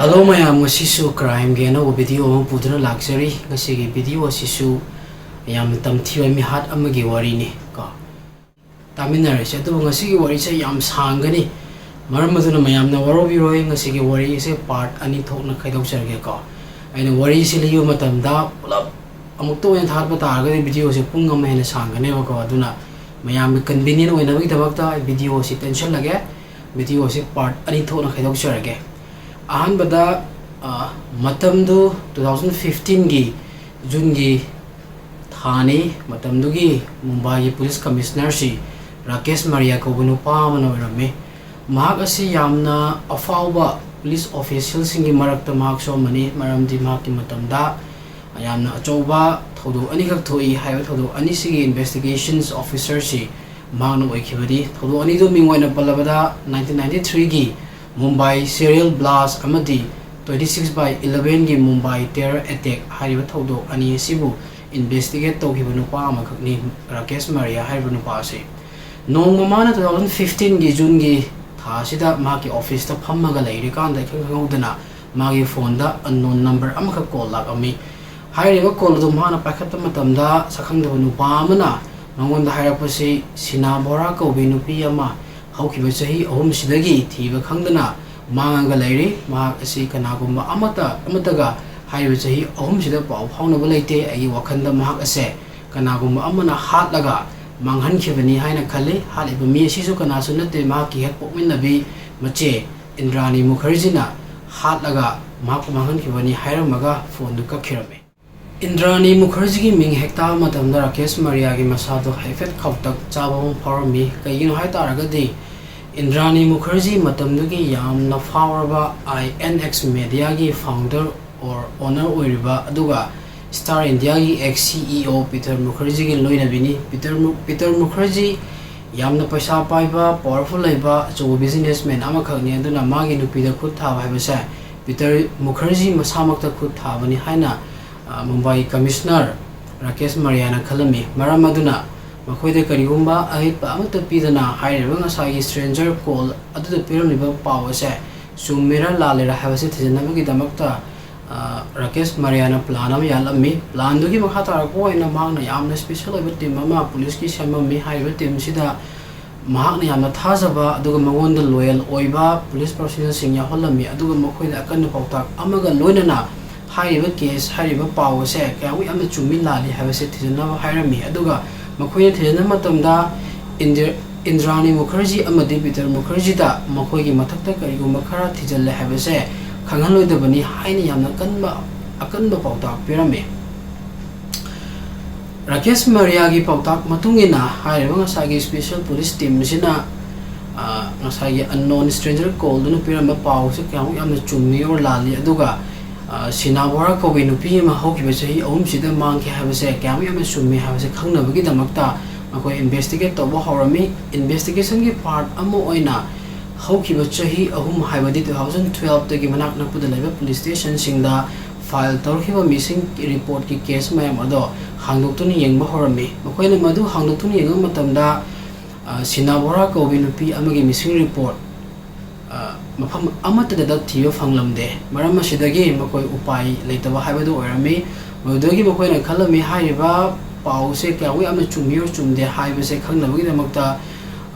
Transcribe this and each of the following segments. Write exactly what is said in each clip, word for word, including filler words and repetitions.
Hello ꯃꯌꯥꯝ, ꯉꯁꯤꯁꯨ crimeꯒꯤ ꯑꯅꯧꯕ video ꯑꯃ ꯄꯨꯗꯨꯅ ꯂꯥꯛꯆꯔꯤ꯫ ꯉꯁꯤꯒꯤ video ꯑꯁꯤꯁꯨ ꯌꯥꯝꯅ ꯇꯝꯊꯤꯕ ꯃꯤꯍꯥꯠ ꯑꯃꯒꯤ ꯋꯥꯔꯤꯅꯤ ꯀꯣ꯫ ꯇꯥꯃꯤꯟꯅꯔꯁꯤ꯫ ꯑꯗꯨꯕꯨ ꯉꯁꯤꯒꯤ ꯋꯥꯔꯤꯁꯦ ꯌꯥꯝ ꯁꯥꯡꯒꯅꯤ, ꯃꯔꯝ ꯑꯗꯨꯅ ꯃꯌꯥꯝꯅ ꯋꯥꯔꯧꯕꯤꯔꯣꯏ꯫ ꯉꯁꯤꯒꯤ ꯋꯥꯔꯤꯁꯦ part ꯑꯅꯤ ꯊꯣꯛꯅ ꯈꯥꯏꯗꯣꯛꯆꯔꯒꯦꯀꯣ꯫ ꯑꯩꯅ ꯋꯥꯔꯤꯁꯤ ꯂꯤꯕ ꯃꯇꯝꯗ ꯄꯨꯂꯞ ꯑꯃꯨꯛꯇ ꯑꯣꯏꯅ ꯊꯥꯒꯠꯄ ꯇꯥꯔꯒꯗꯤ videoꯁꯦ ꯄꯨꯡ ꯑꯃ ꯍꯦꯟꯅ ꯁꯥꯡꯒꯅꯦꯕꯀꯣ꯫ ꯑꯗꯨꯅ ꯃꯌꯥꯝꯒꯤ convenient ꯑꯣꯏꯅꯕꯒꯤꯗꯃꯛꯇ ꯑꯩ videoꯁꯤ ꯇꯦꯟꯁꯜꯂꯒꯦ꯫ Videoꯁꯤ part ꯑꯅꯤ ꯊꯣꯛꯅ ꯈꯥꯏꯗꯣꯛꯆꯔꯒꯦ꯫ ꯑꯍꯥꯟꯕꯗ, ꯑ, ꯃꯇꯝꯗꯨ two thousand fifteenꯒꯤ Juneꯒꯤ ꯊꯥꯅꯤ꯫ ꯃꯇꯝꯗꯨꯒꯤ ꯃꯨꯝꯕꯥꯏꯒꯤ police commissionerꯁꯤ ꯔꯥꯀꯦꯁ ꯃꯔꯤꯌꯥ ꯀꯧꯕ ꯅꯨꯄꯥ ꯑꯃꯅ ꯑꯣꯏꯔꯝꯃꯤ꯫ ꯃꯍꯥꯛ ꯑꯁꯤ ꯌꯥꯝꯅ ꯑꯐꯥꯎꯕ police officialꯁꯤꯡꯒꯤ ꯃꯔꯛꯇ ꯃꯍꯥꯛꯁꯨ ꯑꯃꯅꯤ, ꯃꯔꯝꯗꯤ ꯃꯍꯥꯛꯀꯤ ꯃꯇꯝꯗ ꯌꯥꯝꯅ ꯑꯆꯧꯕ ꯊꯧꯗꯣꯛ ꯑꯅꯤꯈꯛ ꯊꯣꯛꯏ꯫ ꯍꯥꯏꯔꯤꯕ ꯊꯧꯗꯣꯛ ꯑꯅꯤꯁꯤꯒꯤ investigations officerꯁꯤ ꯃꯍꯥꯛꯅ ꯑꯣꯏꯈꯤꯕꯅꯤ꯫ ꯊꯧꯗꯣꯛ ꯑꯅꯤꯗꯨ ꯃꯤꯡ ꯑꯣꯏꯅ ꯄꯜꯂꯕꯗ, nineteen ninety threeꯒꯤ Mumbai serial blast ꯑꯃꯗꯤ twenty six by elevenꯒꯤ Mumbai terror attack ꯍꯥꯏꯔꯤꯕ ꯊꯧꯗꯣꯛ ꯑꯅꯤ ꯑꯁꯤꯕꯨ investigate ꯇꯧꯈꯤꯕ ꯅꯨꯄꯥ ꯑꯃꯈꯛꯅꯤ ꯔꯥꯀꯦꯁ ꯃꯔꯤꯌꯥ ꯍꯥꯏꯔꯤꯕ ꯅꯨꯄꯥ ꯑꯁꯤ꯫ ꯅꯣꯡꯃ ꯃꯥꯅ two thousand fifteenꯒꯤ Juneꯒꯤ ꯊꯥ ꯑꯁꯤꯗ ꯃꯍꯥꯛꯀꯤ officeꯇ ꯐꯝꯃꯒ ꯂꯩꯔꯤꯀꯥꯟꯗ ꯏꯈꯪ ꯈꯪꯍꯧꯗꯅ ꯃꯥꯒꯤ phoneꯗ unknown number ꯑꯃꯈꯛ call ꯂꯥꯛꯑꯝꯃꯤ꯫ ꯍꯥꯏꯔꯤꯕ call ꯑꯗꯨ ꯃꯍꯥꯛꯅ ꯄꯥꯏꯈꯠꯄ ꯃꯇꯝꯗ ꯁꯛꯈꯪꯗꯕ ꯅꯨꯄꯥ ꯑꯃꯅ ꯃꯉꯣꯟꯗ ꯍꯥꯏꯔꯛꯄꯁꯤ ꯁꯤꯅꯥ ꯕꯣꯔꯥ ꯀꯧꯕꯤ ꯅꯨꯄꯤ ꯑꯃ ꯍꯧꯈꯤꯕ ꯆꯍꯤ ꯑꯍꯨꯝꯁꯤꯗꯒꯤ ꯊꯤꯕ ꯈꯪꯗꯅ ꯃꯥꯡꯉꯒ ꯂꯩꯔꯤ꯫ ꯃꯍꯥꯛ ꯑꯁꯤ ꯀꯅꯥꯒꯨꯝꯕ ꯑꯃꯠꯇ, ꯑꯃꯠꯇꯒ ꯍꯥꯏꯔꯤꯕ ꯆꯍꯤ ꯑꯍꯨꯝꯁꯤꯗ ꯄꯥꯎ ꯐꯥꯎꯅꯕ ꯂꯩꯇꯦ꯫ ꯑꯩꯒꯤ ꯋꯥꯈꯜꯗ ꯃꯍꯥꯛ ꯑꯁꯦ ꯀꯅꯥꯒꯨꯝꯕ ꯑꯃꯅ ꯍꯥꯠꯂꯒ ꯃꯥꯡꯍꯟꯈꯤꯕꯅꯤ ꯍꯥꯏꯅ ꯈꯜꯂꯤ꯫ ꯍꯥꯠꯂꯤꯕ ꯃꯤ ꯑꯁꯤꯁꯨ ꯀꯅꯥꯁꯨ ꯅꯠꯇꯦ, ꯃꯍꯥꯛꯀꯤ ꯍꯦꯛ ꯄꯣꯛꯃꯤꯟꯅꯕꯤ ꯃꯆꯦ ꯏꯟꯗ꯭ꯔꯥꯅꯤ ꯃꯨꯈꯔꯖꯤꯅ ꯍꯥꯠꯂꯒ ꯃꯍꯥꯛꯄꯨ ꯃꯥꯡꯍꯟꯈꯤꯕꯅꯤ ꯍꯥꯏꯔꯝꯃꯒ phoneꯗꯨ ꯀꯛꯈꯤꯔꯝꯃꯤ꯫ ꯏꯟꯗ꯭ꯔꯥꯅꯤ ꯃꯨꯈꯔꯖꯤꯒꯤ ꯃꯤꯡ ꯍꯦꯛ ꯇꯥꯕ ꯃꯇꯝꯗ ꯔꯥꯀꯦꯁ ꯃꯔꯤꯌꯥꯒꯤ ꯃꯁꯥꯗꯣ ꯍꯥꯏꯐꯦꯠ ꯈꯧꯇꯛ ꯆꯥꯕ ꯑꯃ ꯐꯥꯎꯔꯝꯃꯤ꯫ ꯀꯩꯒꯤꯅꯣ ꯍꯥꯏ ꯇꯥꯔꯒꯗꯤ ꯏꯟꯗ꯭ꯔꯥꯅꯤ ꯃꯨꯈꯔꯖꯤ ꯃꯇꯝꯗꯨꯒꯤ ꯌꯥꯝꯅ ꯐꯥꯎꯔꯕ I N X mediaꯒꯤ founder or owner ꯑꯣꯏꯔꯤꯕ, ꯑꯗꯨꯒ Star Indiaꯒꯤ ex CEO ꯄꯤꯇꯔ ꯃꯨꯈꯔꯖꯤꯒꯤ ꯂꯣꯏꯅꯕꯤꯅꯤ꯫ ꯄꯤꯇꯔ ꯃꯨ-, ꯄꯤꯇꯔ ꯃꯨꯈꯔꯖꯤ ꯌꯥꯝꯅ ꯄꯩꯁꯥ ꯄꯥꯏꯕ, powerful ꯂꯩꯕ ꯑꯆꯧꯕ businessman ꯑꯃꯈꯛꯅꯤ꯫ ꯑꯗꯨꯅ ꯃꯥꯒꯤ ꯅꯨꯄꯤꯗ ꯈꯨꯠ ꯊꯥꯕ ꯍꯥꯏꯕꯁꯦ ꯄꯤꯇꯔ ꯃꯨꯈꯔꯖꯤ ꯃꯁꯥꯃꯛꯇ ꯈꯨꯠ ꯊꯥꯕꯅꯤ ꯍꯥꯏꯅ, ꯑ, ꯃꯨꯝꯕꯥꯏꯒꯤ commissioner ꯔꯥꯀꯦꯁ ꯃꯔꯤꯌꯥꯅ ꯈꯜꯂꯝꯃꯤ꯫ ꯃꯔꯝ ꯑꯗꯨꯅ ꯃꯈꯣꯏꯗ ꯀꯔꯤꯒꯨꯝꯕ ꯑꯌꯦꯠꯄ ꯑꯃꯠꯇ ꯄꯤꯗꯅ ꯍꯥꯏꯔꯤꯕ ꯉꯁꯥꯏꯒꯤ stranger call ꯑꯗꯨꯗ ꯄꯤꯔꯝꯂꯤꯕ ꯄꯥꯎ ꯑꯁꯦ ꯆꯨꯝꯃꯤꯔꯥ ꯂꯥꯜꯂꯤꯔꯥ ꯍꯥꯏꯕꯁꯤ ꯊꯤꯖꯤꯟꯅꯕꯒꯤꯗꯃꯛꯇ, ꯑ, ꯔꯥꯀꯦꯁ ꯃꯔꯤꯌꯥꯅ plan ꯑꯃ ꯌꯥꯠꯂꯝꯃꯤ꯫ Planꯗꯨꯒꯤ ꯃꯈꯥ ꯇꯥꯔꯛꯄ ꯑꯣꯏꯅ ꯃꯍꯥꯛꯅ ꯌꯥꯝꯅ special ꯑꯣꯏꯕ team ꯑꯃ ꯄꯨꯂꯤꯁꯀꯤ ꯁꯦꯝꯃꯝꯃꯤ꯫ ꯍꯥꯏꯔꯤꯕ teamꯁꯤꯗ ꯃꯍꯥꯛꯅ ꯌꯥꯝꯅ ꯊꯥꯖꯕ ꯑꯗꯨꯒ ꯃꯉꯣꯟꯗ loyal ꯑꯣꯏꯕ ꯄꯨꯂꯤꯁ personnelꯁꯤꯡ ꯌꯥꯎꯍꯜꯂꯝꯃꯤ, ꯑꯗꯨꯒ ꯃꯈꯣꯏꯅ ꯑꯀꯟꯕ ꯄꯥꯎꯇꯥꯛ ꯑꯃꯒ ꯂꯣꯏꯅꯅ ꯍꯥꯏꯔꯤꯕ case, ꯍꯥꯏꯔꯤꯕ ꯄꯥꯎ ꯑꯁꯦ ꯀꯌꯥꯃꯨꯛ ꯌꯥꯝꯅ ꯆꯨꯝꯃꯤ ꯂꯥꯜꯂꯤ ꯍꯥꯏꯕꯁꯦ ꯊꯤꯖꯤꯟꯅꯕ ꯍꯥꯏꯔꯝꯃꯤ꯫ ꯑꯗꯨꯒ ꯃꯈꯣꯏꯅ ꯊꯤꯖꯤꯟꯕ ꯃꯇꯝꯗ ꯏꯟꯗꯤꯔ-, ꯏꯟꯗ꯭ꯔꯥꯅꯤ ꯃꯨꯈꯔꯖꯤ ꯑꯃꯗꯤ ꯕꯤꯇꯔ ꯃꯨꯈꯔꯖꯤꯗ ꯃꯈꯣꯏꯒꯤ ꯃꯊꯛꯇ ꯀꯔꯤꯒꯨꯝꯕ ꯈꯔ ꯊꯤꯖꯤꯜꯂꯦ ꯍꯥꯏꯕꯁꯦ ꯈꯪꯍꯜꯂꯣꯏꯗꯕꯅꯤ ꯍꯥꯏꯅ ꯌꯥꯝꯅ ꯀꯟꯕ, ꯑꯀꯟꯕ ꯄꯥꯎꯇꯥꯛ ꯄꯤꯔꯝꯃꯤ꯫ ꯔꯥꯀꯦꯁ ꯃꯔꯤꯌꯥꯒꯤ ꯄꯥꯎꯇꯥꯛ ꯃꯇꯨꯡ ꯏꯟꯅ ꯍꯥꯏꯔꯤꯕ ꯉꯁꯥꯏꯒꯤ special police teamꯁꯤꯅ, ꯑ, ꯉꯁꯥꯏꯒꯤ unknown stranger callꯗꯨꯅ ꯄꯤꯔꯝꯕ ꯄꯥꯎꯁꯦ ꯀꯌꯥꯃꯨꯛ ꯌꯥꯝꯅ ꯆꯨꯝꯃꯤ or ꯂꯥꯜꯂꯤ, ꯑꯗꯨꯒ, ꯑ, ꯁꯤꯅꯥ ꯕꯣꯔꯥ ꯀꯧꯕꯤ ꯅꯨꯄꯤ ꯑꯃ ꯍꯧꯈꯤꯕ ꯆꯍꯤ ꯑꯍꯨꯝꯁꯤꯗ ꯃꯥꯡꯈꯤ ꯍꯥꯏꯕꯁꯦ ꯀꯌꯥꯃꯨꯛ ꯌꯥꯝꯅ ꯆꯨꯝꯃꯤ ꯍꯥꯏꯕꯁꯦ ꯈꯪꯅꯕꯒꯤꯗꯃꯛꯇ ꯃꯈꯣꯏ investigate ꯇꯧꯕ ꯍꯧꯔꯝꯃꯤ꯫ Investigationꯒꯤ part ꯑꯃ ꯑꯣꯏꯅ ꯍꯧꯈꯤꯕ ꯆꯍꯤ ꯑꯍꯨꯝ, ꯍꯥꯏꯕꯗꯤ two thousand twelveꯇꯒꯤ ꯃꯅꯥꯛ ꯅꯛꯄꯗ ꯂꯩꯕ police stationꯁꯤꯡꯗ file ꯇꯧꯔꯛꯈꯤꯕ missing reportꯀꯤ case ꯃꯌꯥꯝ ꯑꯗꯣ ꯍꯥꯡꯗꯣꯛꯇꯨꯅ ꯌꯦꯡꯕ ꯍꯧꯔꯝꯃꯤ꯫ ꯃꯈꯣꯏꯅ ꯃꯗꯨ ꯍꯥꯡꯗꯣꯛꯇꯨꯅ ꯌꯦꯡꯕ ꯃꯇꯝꯗ, ꯑ, ꯁꯤꯅꯥ ꯕꯣꯔꯥ ꯀꯧꯕꯤ ꯅꯨꯄꯤ ꯑꯃꯒꯤ missing report, ꯑ, ꯃꯐꯝ ꯑꯃꯠꯇꯗ ꯊꯤꯕ ꯐꯪꯂꯝꯗꯦ꯫ ꯃꯔꯝ ꯑꯁꯤꯗꯒꯤ ꯃꯈꯣꯏ ꯎꯄꯥꯏ ꯂꯩꯇꯕ ꯍꯥꯏꯕꯗꯨ ꯑꯣꯏꯔꯝꯃꯤ꯫ ꯃꯗꯨꯗꯒꯤ ꯃꯈꯣꯏꯅ ꯈꯜꯂꯝꯃꯤ, ꯍꯥꯏꯔꯤꯕ ꯄꯥꯎꯁꯦ ꯀꯌꯥꯃꯨꯛ ꯌꯥꯝꯅ ꯆꯨꯝꯃꯤ or ꯆꯨꯝꯗꯦ ꯍꯥꯏꯕꯁꯦ ꯈꯪꯅꯕꯒꯤꯗꯃꯛꯇ,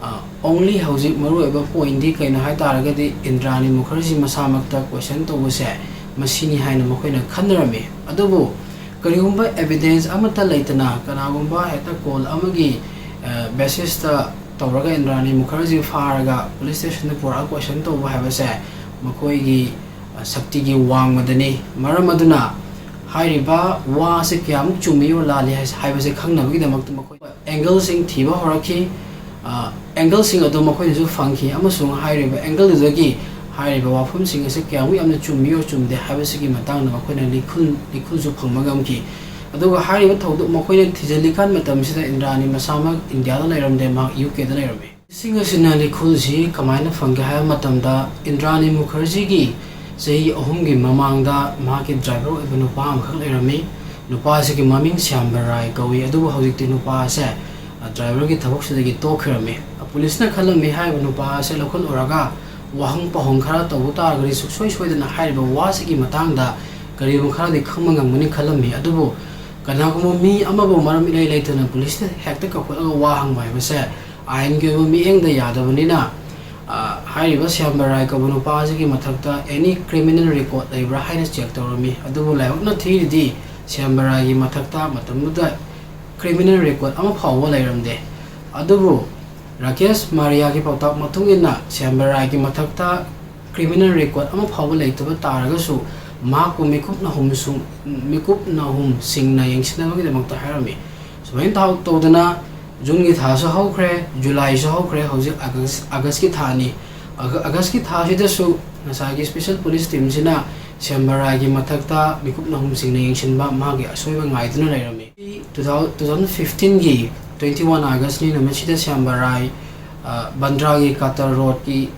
ꯑ, only ꯍꯧꯖꯤꯛ ꯃꯔꯨꯑꯣꯏꯕ pointꯗꯤ ꯀꯩꯅꯣ ꯍꯥꯏ ꯇꯥꯔꯒꯗꯤ ꯏꯟꯗ꯭ꯔꯥꯅꯤ ꯃꯨꯈꯔꯖꯤ ꯃꯁꯥꯃꯛꯇ question ꯇꯧꯕꯁꯦ ꯃꯁꯤꯅꯤ ꯍꯥꯏꯅ ꯃꯈꯣꯏꯅ ꯈꯟꯅꯔꯝꯃꯤ꯫ ꯑꯗꯨꯕꯨ ꯀꯔꯤꯒꯨꯝꯕ evidence ꯑꯃꯠꯇ ꯂꯩꯇꯅ ꯀꯅꯥꯒꯨꯝꯕ ꯍꯦꯛꯇ call ꯑꯃꯒꯤ, ꯑ, basisꯇ ꯇꯧꯔꯒ ꯏꯟꯗ꯭ꯔꯥꯅꯤ ꯃꯨꯈꯔꯖꯤ ꯐꯥꯔꯒ police stationꯗ ꯄꯨꯔꯛꯑꯒ question ꯇꯧꯕ ꯍꯥꯏꯕꯁꯦ ꯃꯈꯣꯏꯒꯤ, ꯑ, ꯁꯛꯇꯤꯒꯤ ꯋꯥꯡꯃꯗꯅꯤ꯫ ꯃꯔꯝ ꯑꯗꯨꯅ ꯍꯥꯏꯔꯤꯕ ꯋꯥ ꯑꯁꯤ ꯀꯌꯥꯃꯨꯛ ꯆꯨꯝꯃꯤ or ꯂꯥꯜꯂꯤ ꯍꯥꯏ-, ꯍꯥꯏꯕꯁꯦ ꯈꯪꯅꯕꯒꯤꯗꯃꯛꯇ ꯃꯈꯣꯏ angleꯁꯤꯡ ꯊꯤꯕ ꯍꯧꯔꯛꯈꯤ꯫ ꯑ, angleꯁꯤꯡ ꯑꯗꯨ ꯃꯈꯣꯏꯅꯁꯨ ꯐꯪꯈꯤ, ꯑꯃꯁꯨꯡ ꯍꯥꯏꯔꯤꯕ angleꯗꯨꯗꯒꯤ ꯍꯥꯏꯔꯤꯕ ꯋꯥꯐꯝꯁꯤꯡ ꯑꯁꯤ ꯀꯌꯥꯃꯨꯛ ꯌꯥꯝꯅ ꯆꯨꯝꯃꯤ or ꯆꯨꯝꯗꯦ ꯍꯥꯏꯕꯁꯤꯒꯤ ꯃꯇꯥꯡꯗ ꯃꯈꯣꯏꯅ ꯂꯤꯈꯨꯜ, ꯂꯤꯈꯨꯜꯁꯨ ꯐꯪꯕ ꯉꯝꯈꯤ꯫ ꯑꯗꯨꯒ ꯍꯥꯏꯔꯤꯕ ꯊꯧꯗꯣꯛ ꯃꯈꯣꯏꯅ ꯊꯤꯖꯤꯜꯂꯤꯀꯥꯟ ꯃꯇꯝꯁꯤꯗ ꯏꯟꯗ꯭ꯔꯥꯅꯤ ꯃꯁꯥꯃꯛ ꯏꯟꯗꯤꯌꯥꯗ ꯂꯩꯔꯝꯗꯦ, ꯃꯍꯥꯛ UKꯗ ꯂꯩꯔꯝꯃꯤ꯫ ꯁꯤꯡ ꯑꯁꯤꯅ ꯂꯤꯈꯨꯜꯁꯤ ꯀꯃꯥꯏꯅ ꯐꯪꯒꯦ ꯍꯥꯏꯕ ꯃꯇꯝꯗ, ꯏꯟꯗ꯭ꯔꯥꯅꯤ ꯃꯨꯈꯔꯖꯤꯒꯤ ꯆꯍꯤ ꯑꯍꯨꯝꯒꯤ ꯃꯃꯥꯡꯗ ꯃꯍꯥꯛꯀꯤ driver ꯑꯣꯏꯕ ꯅꯨꯄꯥ ꯑꯃꯈꯛ ꯂꯩꯔꯝꯃꯤ꯫ ꯅꯨꯄꯥ ꯑꯁꯤꯒꯤ ꯃꯃꯤꯡ ꯁ꯭ꯌꯥꯝꯕ ꯔꯥꯏ ꯀꯧꯏ, ꯑꯗꯨꯕꯨ ꯍꯧꯖꯤꯛꯇꯤ ꯅꯨꯄꯥ ꯑꯁꯦ, ꯑ, driverꯒꯤ ꯊꯕꯛꯁꯤꯗꯒꯤ ꯇꯣꯛꯈ꯭ꯔꯝꯃꯤ꯫ ꯑ, ꯄꯨꯂꯤꯁꯅ ꯈꯜꯂꯝꯃꯤ ꯍꯥꯏꯔꯤꯕ ꯅꯨꯄꯥ ꯑꯁꯦ ꯂꯧꯈꯠꯂꯨꯔꯒ ꯋꯥꯍꯪ ꯄꯥꯎꯍꯪ ꯈꯔ ꯇꯧꯕ ꯇꯥꯔꯒꯗꯤ ꯁꯨꯡꯁꯣꯏ ꯁꯣꯏꯗꯅ ꯍꯥꯏꯔꯤꯕ ꯋꯥꯁꯤꯒꯤ ꯃꯇꯥꯡꯗ ꯀꯔꯤꯒꯨꯝꯕ ꯈꯔꯗꯤ ꯈꯪꯕ ꯉꯝꯒꯅꯤ ꯈꯜꯂꯝꯃꯤ꯫ ꯑꯗꯨꯕꯨ ꯀꯅꯥꯒꯨꯝꯕ ꯃꯤ ꯑꯃꯕꯨ ꯃꯔꯝ ꯏꯂꯩ ꯂꯩꯇꯅ ꯄꯨꯂꯤꯁꯇ ꯍꯦꯛꯇ ꯀꯧꯈꯠꯂꯒ ꯋꯥ ꯍꯪꯕ ꯍꯥꯏꯕꯁꯦ ꯑꯥꯏꯟꯒꯤ ꯑꯣꯏꯕ ꯃꯤꯠꯌꯦꯡꯗ ꯌꯥꯗꯕꯅꯤꯅ, ꯑ, ꯍꯥꯏꯔꯤꯕ ꯁ꯭ꯌꯥꯝꯕꯔꯥꯏ ꯀꯧꯕ ꯅꯨꯄꯥ ꯑꯁꯤꯒꯤ ꯃꯊꯛꯇ any criminal record ꯂꯩꯕ꯭ꯔꯥ ꯍꯥꯏꯅ ꯆꯦꯛ ꯇꯧꯔꯝꯃꯤ꯫ ꯑꯗꯨꯕꯨ ꯂꯥꯏꯕꯛꯅ ꯊꯤꯔꯤꯗꯤ ꯁ꯭ꯌꯥꯝꯕꯔꯥꯏꯒꯤ ꯃꯊꯛꯇ ꯃꯇꯝꯗꯨꯗ criminal record ꯑꯃ ꯐꯥꯎꯕ ꯂꯩꯔꯝꯗꯦ꯫ ꯑꯗꯨꯕꯨ ꯔꯥꯀꯦꯁ ꯃꯥꯔꯤꯌꯥꯒꯤ ꯄꯥꯎꯇꯥꯛ ꯃꯇꯨꯡ ꯏꯟꯅ ꯁ꯭ꯌꯥꯝꯕꯔꯥꯏꯒꯤ ꯃꯊꯛꯇ criminal record ꯑꯃ ꯐꯥꯎꯕ ꯂꯩꯇꯕ ꯇꯥꯔꯒꯁꯨ ꯃꯍꯥꯛꯄꯨ ꯃꯤꯀꯨꯞ ꯅꯥꯍꯨꯝ ꯁꯨꯡ-, ꯃꯤꯀꯨꯞ ꯅꯥꯍꯨꯝ ꯁꯤꯡꯅ ꯌꯦꯡꯁꯤꯟꯅꯕꯒꯤꯗꯃꯛꯇ ꯍꯥꯏꯔꯝꯃꯤ꯫ ꯁꯨꯃꯥꯏꯅ ꯇꯧ-, ꯇꯧꯗꯅ ꯖꯨꯟꯒꯤ ꯊꯥꯁꯨ ꯍꯧꯈ꯭ꯔꯦ, ꯖꯨꯂꯥꯏꯁꯨ ꯍꯧꯈ꯭ꯔꯦ, ꯍꯧꯖꯤꯛ ꯑꯥꯒꯁ-, ꯑꯥꯒꯁꯀꯤ ꯊꯥꯅꯤ꯫ ꯑꯥꯒ-, ꯑꯥꯒꯁꯀꯤ ꯊꯥꯁꯤꯗꯁꯨ ꯉꯁꯥꯏꯒꯤ special police teamꯁꯤꯅ ꯁ꯭ꯌꯥꯝꯕꯔꯥꯏꯒꯤ ꯃꯊꯛꯇ ꯃꯤꯀꯨꯞ ꯅꯥꯍꯨꯝꯁꯤꯡꯅ ꯌꯦꯡꯁꯤꯟꯕ ꯃꯥꯒꯤ ꯑꯁꯣꯏꯕ ꯉꯥꯏꯗꯨꯅ ꯂꯩꯔꯝꯃꯤ꯫ Two thousand, two thousand fifteenꯒꯤ twenty one Augustꯅꯤ, ꯅꯨꯃꯤꯠꯁꯤꯗ ꯁ꯭ꯌꯥꯝꯕꯔꯥꯏ, ꯑ, ꯕꯟꯗ꯭ꯔꯥꯒꯤ ꯀꯇꯔ ꯔꯣꯗꯀꯤ,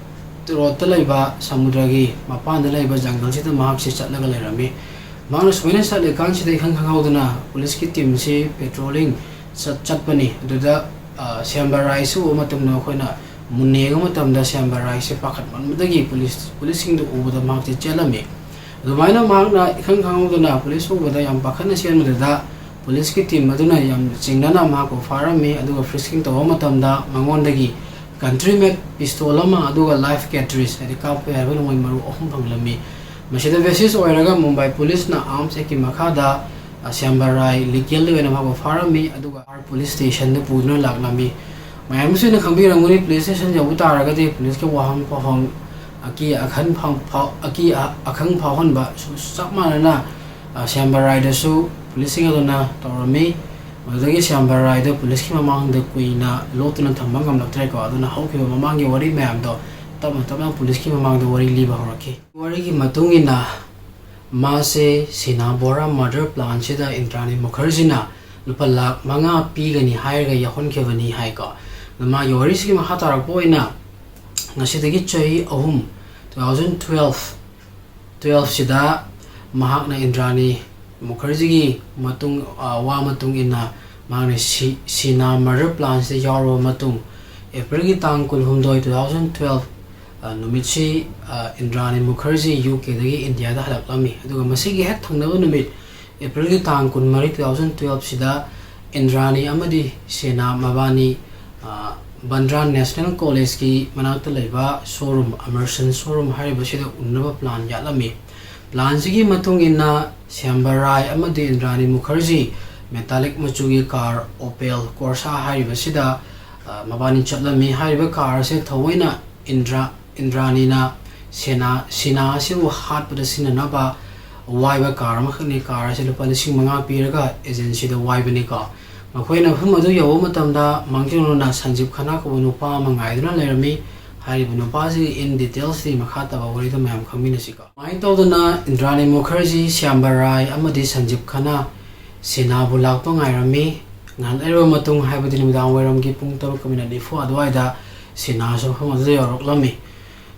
ꯔꯣꯗꯇ ꯂꯩꯕ ꯁꯃꯨꯗ꯭ꯔꯒꯤ ꯃꯄꯥꯟꯗ ꯂꯩꯕ ꯖꯪꯒꯜꯁꯤꯗ ꯃꯍꯥꯛꯁꯤ ꯆꯠꯂꯒ ꯂꯩꯔꯝꯃꯤ꯫ ꯃꯍꯥꯛꯅ ꯁꯨꯃꯥꯏꯅ ꯆꯠꯂꯤꯀꯥꯟꯁꯤꯗ ꯏꯈꯪ ꯈꯪꯍꯧꯗꯅ ꯄꯨꯂꯤꯁꯀꯤ teamꯁꯤ patrolling ꯆꯠ-, ꯆꯠꯄꯅꯤ꯫ ꯑꯗꯨꯗ, ꯑ, ꯁ꯭ꯌꯥꯝꯕꯔꯥꯏꯁꯤ ꯎꯕ ꯃꯇꯝꯗ ꯃꯈꯣꯏꯅ ꯃꯨꯟꯅ ꯌꯦꯡꯕ ꯃꯇꯝꯗ ꯁ꯭ꯌꯥꯝꯕꯔꯥꯏꯁꯤ ꯄꯥꯈꯠꯃꯟꯕꯗꯒꯤ ꯄꯨꯂꯤꯁ, ꯄꯨꯂꯤꯁꯁꯤꯡꯗꯨ ꯎꯕꯗ ꯃꯍꯥꯛꯁꯤ ꯆꯦꯜꯂꯝꯃꯤ꯫ ꯑꯗꯨꯃꯥꯏꯅ ꯃꯍꯥꯛꯅ ꯏꯈꯪ ꯈꯪꯍꯧꯗꯅ ꯄꯨꯂꯤꯁ ꯎꯕꯗ ꯌꯥꯝ ꯄꯥꯈꯠꯅ ꯆꯦꯟꯕꯗꯨꯗ ꯄꯨꯂꯤꯁꯀꯤ team ꯑꯗꯨꯅ ꯌꯥꯝ ꯆꯤꯡꯅꯅ ꯃꯍꯥꯛꯄꯨ ꯐꯥꯔꯝꯃꯤ꯫ ꯑꯗꯨꯒ frisking ꯇꯧꯕ ꯃꯇꯝꯗ ꯃꯉꯣꯟꯗꯒꯤ country made pistol ꯑꯃ ꯑꯗꯨꯒ live cartridge, ꯍꯥꯏꯗꯤ ꯀꯥꯞꯄ ꯌꯥꯕ ꯅꯣꯡꯃꯩ ꯃꯔꯨ ꯑꯍꯨꯝ ꯐꯪꯂꯝꯃꯤ꯫ ꯃꯁꯤꯗ basis ꯑꯣꯏꯔꯒ ꯃꯨꯝꯕꯥꯏ ꯄꯨꯂꯤꯁꯅ arms actꯀꯤ ꯃꯈꯥꯗ, ꯑ, ꯁ꯭ꯌꯥꯝꯕꯔꯥꯏ legalꯗ ꯑꯣꯏꯅ ꯃꯍꯥꯛꯄꯨ ꯐꯥꯔꯝꯃꯤ꯫ ꯑꯗꯨꯒ police stationꯗ ꯄꯨꯗꯨꯅ ꯂꯥꯛꯂꯝꯃꯤ꯫ ꯃꯌꯥꯝ ꯑꯁꯤꯅ ꯈꯪꯕꯤꯔꯝꯒꯅꯤ, police station ꯌꯧꯕ ꯇꯥꯔꯒꯗꯤ ꯄꯨꯂꯤꯁꯀꯤ ꯋꯥꯍꯪ ꯄꯥꯎꯍꯪ, ꯑꯀꯤ ꯑꯈꯪ ꯐꯥꯎ-, ꯐꯥꯎ-, ꯑꯀꯤ ꯑ-, ꯑꯈꯪ ꯐꯥꯎꯍꯟꯕ ꯁꯨ-, ꯆꯞ ꯃꯥꯟꯅꯅ, ꯑ, ꯁ꯭ꯌꯥꯝꯕꯔꯥꯏꯗꯁꯨ ꯄꯨꯂꯤꯁꯁꯤꯡ ꯑꯗꯨꯅ ꯇꯧꯔꯝꯃꯤ꯫ ꯃꯗꯨꯗꯒꯤ ꯁ꯭ꯌꯥꯝꯕꯔꯥꯏꯗ ꯄꯨꯂꯤꯁꯀꯤ ꯃꯃꯥꯡꯗ ꯀꯨꯏꯅ ꯂꯣꯠꯇꯨꯅ ꯊꯝꯕ ꯉꯝꯂꯛꯇ꯭ꯔꯦꯀꯣ꯫ ꯑꯗꯨꯅ ꯍꯧꯈꯤꯕ ꯃꯃꯥꯡꯒꯤ ꯋꯥꯔꯤ ꯃꯌꯥꯝꯗꯣ ꯇꯞꯅ ꯇꯞꯅ ꯄꯨꯂꯤꯁꯀꯤ ꯃꯃꯥꯡꯗ ꯋꯥꯔꯤ ꯂꯤꯕ ꯍꯧꯔꯛꯈꯤ꯫ ꯋꯥꯔꯤꯒꯤ ꯃꯇꯨꯡ ꯏꯟꯅ ꯃꯥꯁꯦ ꯁꯤꯅꯥ ꯕꯣꯔꯥ murder planꯁꯤꯗ ꯏꯟꯗ꯭ꯔꯥꯅꯤ ꯃꯨꯈꯔꯖꯤꯅ ꯂꯨꯄꯥ ꯂꯥꯈ ꯃꯉꯥ ꯄꯤꯒꯅꯤ ꯍꯥꯏꯔꯒ ꯌꯥꯎꯍꯟꯈꯤꯕꯅꯤ ꯍꯥꯏꯀꯣ꯫ ꯑꯗꯣ ꯃꯥꯒꯤ ꯋꯥꯔꯤꯁꯤꯒꯤ ꯃꯈꯥ ꯇꯥꯔꯛꯄ ꯑꯣꯏꯅ ꯉꯁꯤꯗꯒꯤ ꯆꯍꯤ ꯑꯍꯨꯝ, two thousand twelve, twelveꯁꯤꯗ ꯃꯍꯥꯛꯅ ꯏꯟꯗ꯭ꯔꯥꯅꯤ ꯃꯨꯈꯔꯖꯤꯒꯤ ꯃꯇꯨꯡ, ꯑ, ꯋꯥ ꯃꯇꯨꯡ ꯏꯟꯅ ꯃꯍꯥꯛꯅ ꯁꯤ-, ꯁꯤꯅꯥ murder planꯁꯤꯗ ꯌꯥꯎꯔꯕ ꯃꯇꯨꯡ, Aprilꯒꯤ ꯇꯥꯡ ꯀꯨꯟꯍꯨꯝꯗꯣꯏ, two thousand twelve, ꯑ, ꯅꯨꯃꯤꯠꯁꯤ, ꯑ, ꯏꯟꯗ꯭ꯔꯥꯅꯤ ꯃꯨꯈꯔꯖꯤ ꯌꯨ ꯀꯦꯗꯒꯤ ꯏꯟꯗꯤꯌꯥꯗ ꯍꯜꯂꯛꯂꯝꯃꯤ꯫ ꯑꯗꯨꯒ ꯃꯁꯤꯒꯤ ꯍꯦꯛ ꯊꯪꯅꯕ ꯅꯨꯃꯤꯠ, ꯑꯦꯄ꯭ꯔꯤꯜꯒꯤ ꯇꯥꯡ ꯀꯨꯟꯃꯔꯤ, two thousand twelve ꯁꯤꯗ ꯏꯟꯗ꯭ꯔꯥꯅꯤ ꯑꯃꯗꯤ ꯁꯦꯅꯥ ꯃꯕꯥꯅꯤ, ꯑ, ꯕꯟꯗ꯭ꯔꯥ ꯅꯦꯁꯅꯦꯜ ꯀꯣꯂꯦꯖꯀꯤ ꯃꯅꯥꯛꯇ ꯂꯩꯕ showroom, ꯑꯃꯔꯁꯟ showroom ꯍꯥꯏꯔꯤꯕꯁꯤꯗ ꯎꯅꯅꯕ plan ꯌꯥꯠꯂꯝꯃꯤ꯫ Planꯁꯤꯒꯤ ꯃꯇꯨꯡ ꯏꯟꯅ ꯁ꯭ꯌꯥꯝꯕꯔꯥꯏ ꯑꯃꯗꯤ ꯏꯟꯗ꯭ꯔꯥꯅꯤ ꯃꯨꯈꯔꯖꯤ metallic ꯃꯆꯨꯒꯤ car Opel Corsa ꯍꯥꯏꯔꯤꯕꯁꯤꯗ, ꯑ, ꯃꯕꯥꯅꯤ ꯆꯠꯂꯝꯃꯤ꯫ ꯍꯥꯏꯔꯤꯕ car ꯑꯁꯤ ꯊꯑꯣꯏꯅ ꯏꯟꯗ꯭ꯔꯥ, ꯏꯟꯗ꯭ꯔꯥꯅꯤꯅ ꯁꯦꯅꯥ, ꯁꯤꯅꯥ ꯑꯁꯤꯕꯨ ꯍꯥꯠꯄꯗ ꯁꯤꯖꯤꯟꯅꯅꯕ ꯋꯥꯏꯕ car ꯑꯃꯈꯛꯅꯤ꯫ Car ꯑꯁꯤ ꯂꯨꯄꯥ ꯂꯤꯁꯤꯡ ꯃꯉꯥ ꯄꯤꯔꯒ agencyꯗ ꯋꯥꯏꯕꯅꯤꯀꯣ꯫ ꯃꯈꯣꯏꯅ ꯃꯐꯝ ꯑꯗꯨ ꯌꯧꯕ ꯃꯇꯝꯗ ꯃꯥꯡꯖꯧꯅꯅ ꯁꯟꯖꯤꯞ ꯈꯅꯥ ꯀꯧꯕ ꯅꯨꯄꯥ ꯑꯃ ꯉꯥꯏꯗꯨꯅ ꯂꯩꯔꯝꯃꯤ꯫ ꯍꯥꯏꯔꯤꯕ ꯅꯨꯄꯥꯁꯤꯒꯤ in detailsꯇꯤ ꯃꯈꯥ ꯇꯥꯕ ꯋꯥꯔꯤꯗ ꯃꯌꯥꯝ ꯈꯪꯃꯤꯟꯅꯁꯤꯀꯣ꯫ ꯁꯨꯃꯥꯏꯅ ꯇꯧꯗꯅ ꯏꯟꯗ꯭ꯔꯥꯅꯤ ꯃꯨꯈꯔꯖꯤ, ꯁ꯭ꯌꯥꯝꯕꯔꯥꯏ ꯑꯃꯗꯤ ꯁꯟꯖꯤꯞ ꯈꯅꯥ ꯁꯤꯅꯥꯕꯨ ꯂꯥꯛꯄ ꯉꯥꯏꯔꯝꯃꯤ꯫ ꯉꯥꯏꯍꯥꯛ ꯂꯩꯔꯕ ꯃꯇꯨꯡ, ꯍꯥꯏꯕꯗꯤ ꯅꯨꯃꯤꯗꯥꯡ ꯋꯥꯏꯔꯝꯒꯤ ꯄꯨꯡ ꯇꯔꯨꯛꯀ minute ꯅꯤꯐꯨ ꯑꯗꯨꯋꯥꯏꯗ ꯁꯤꯅꯥꯁꯨ ꯃꯐꯝ ꯑꯗꯨꯗ ꯌꯧꯔꯛꯂꯝꯃꯤ꯫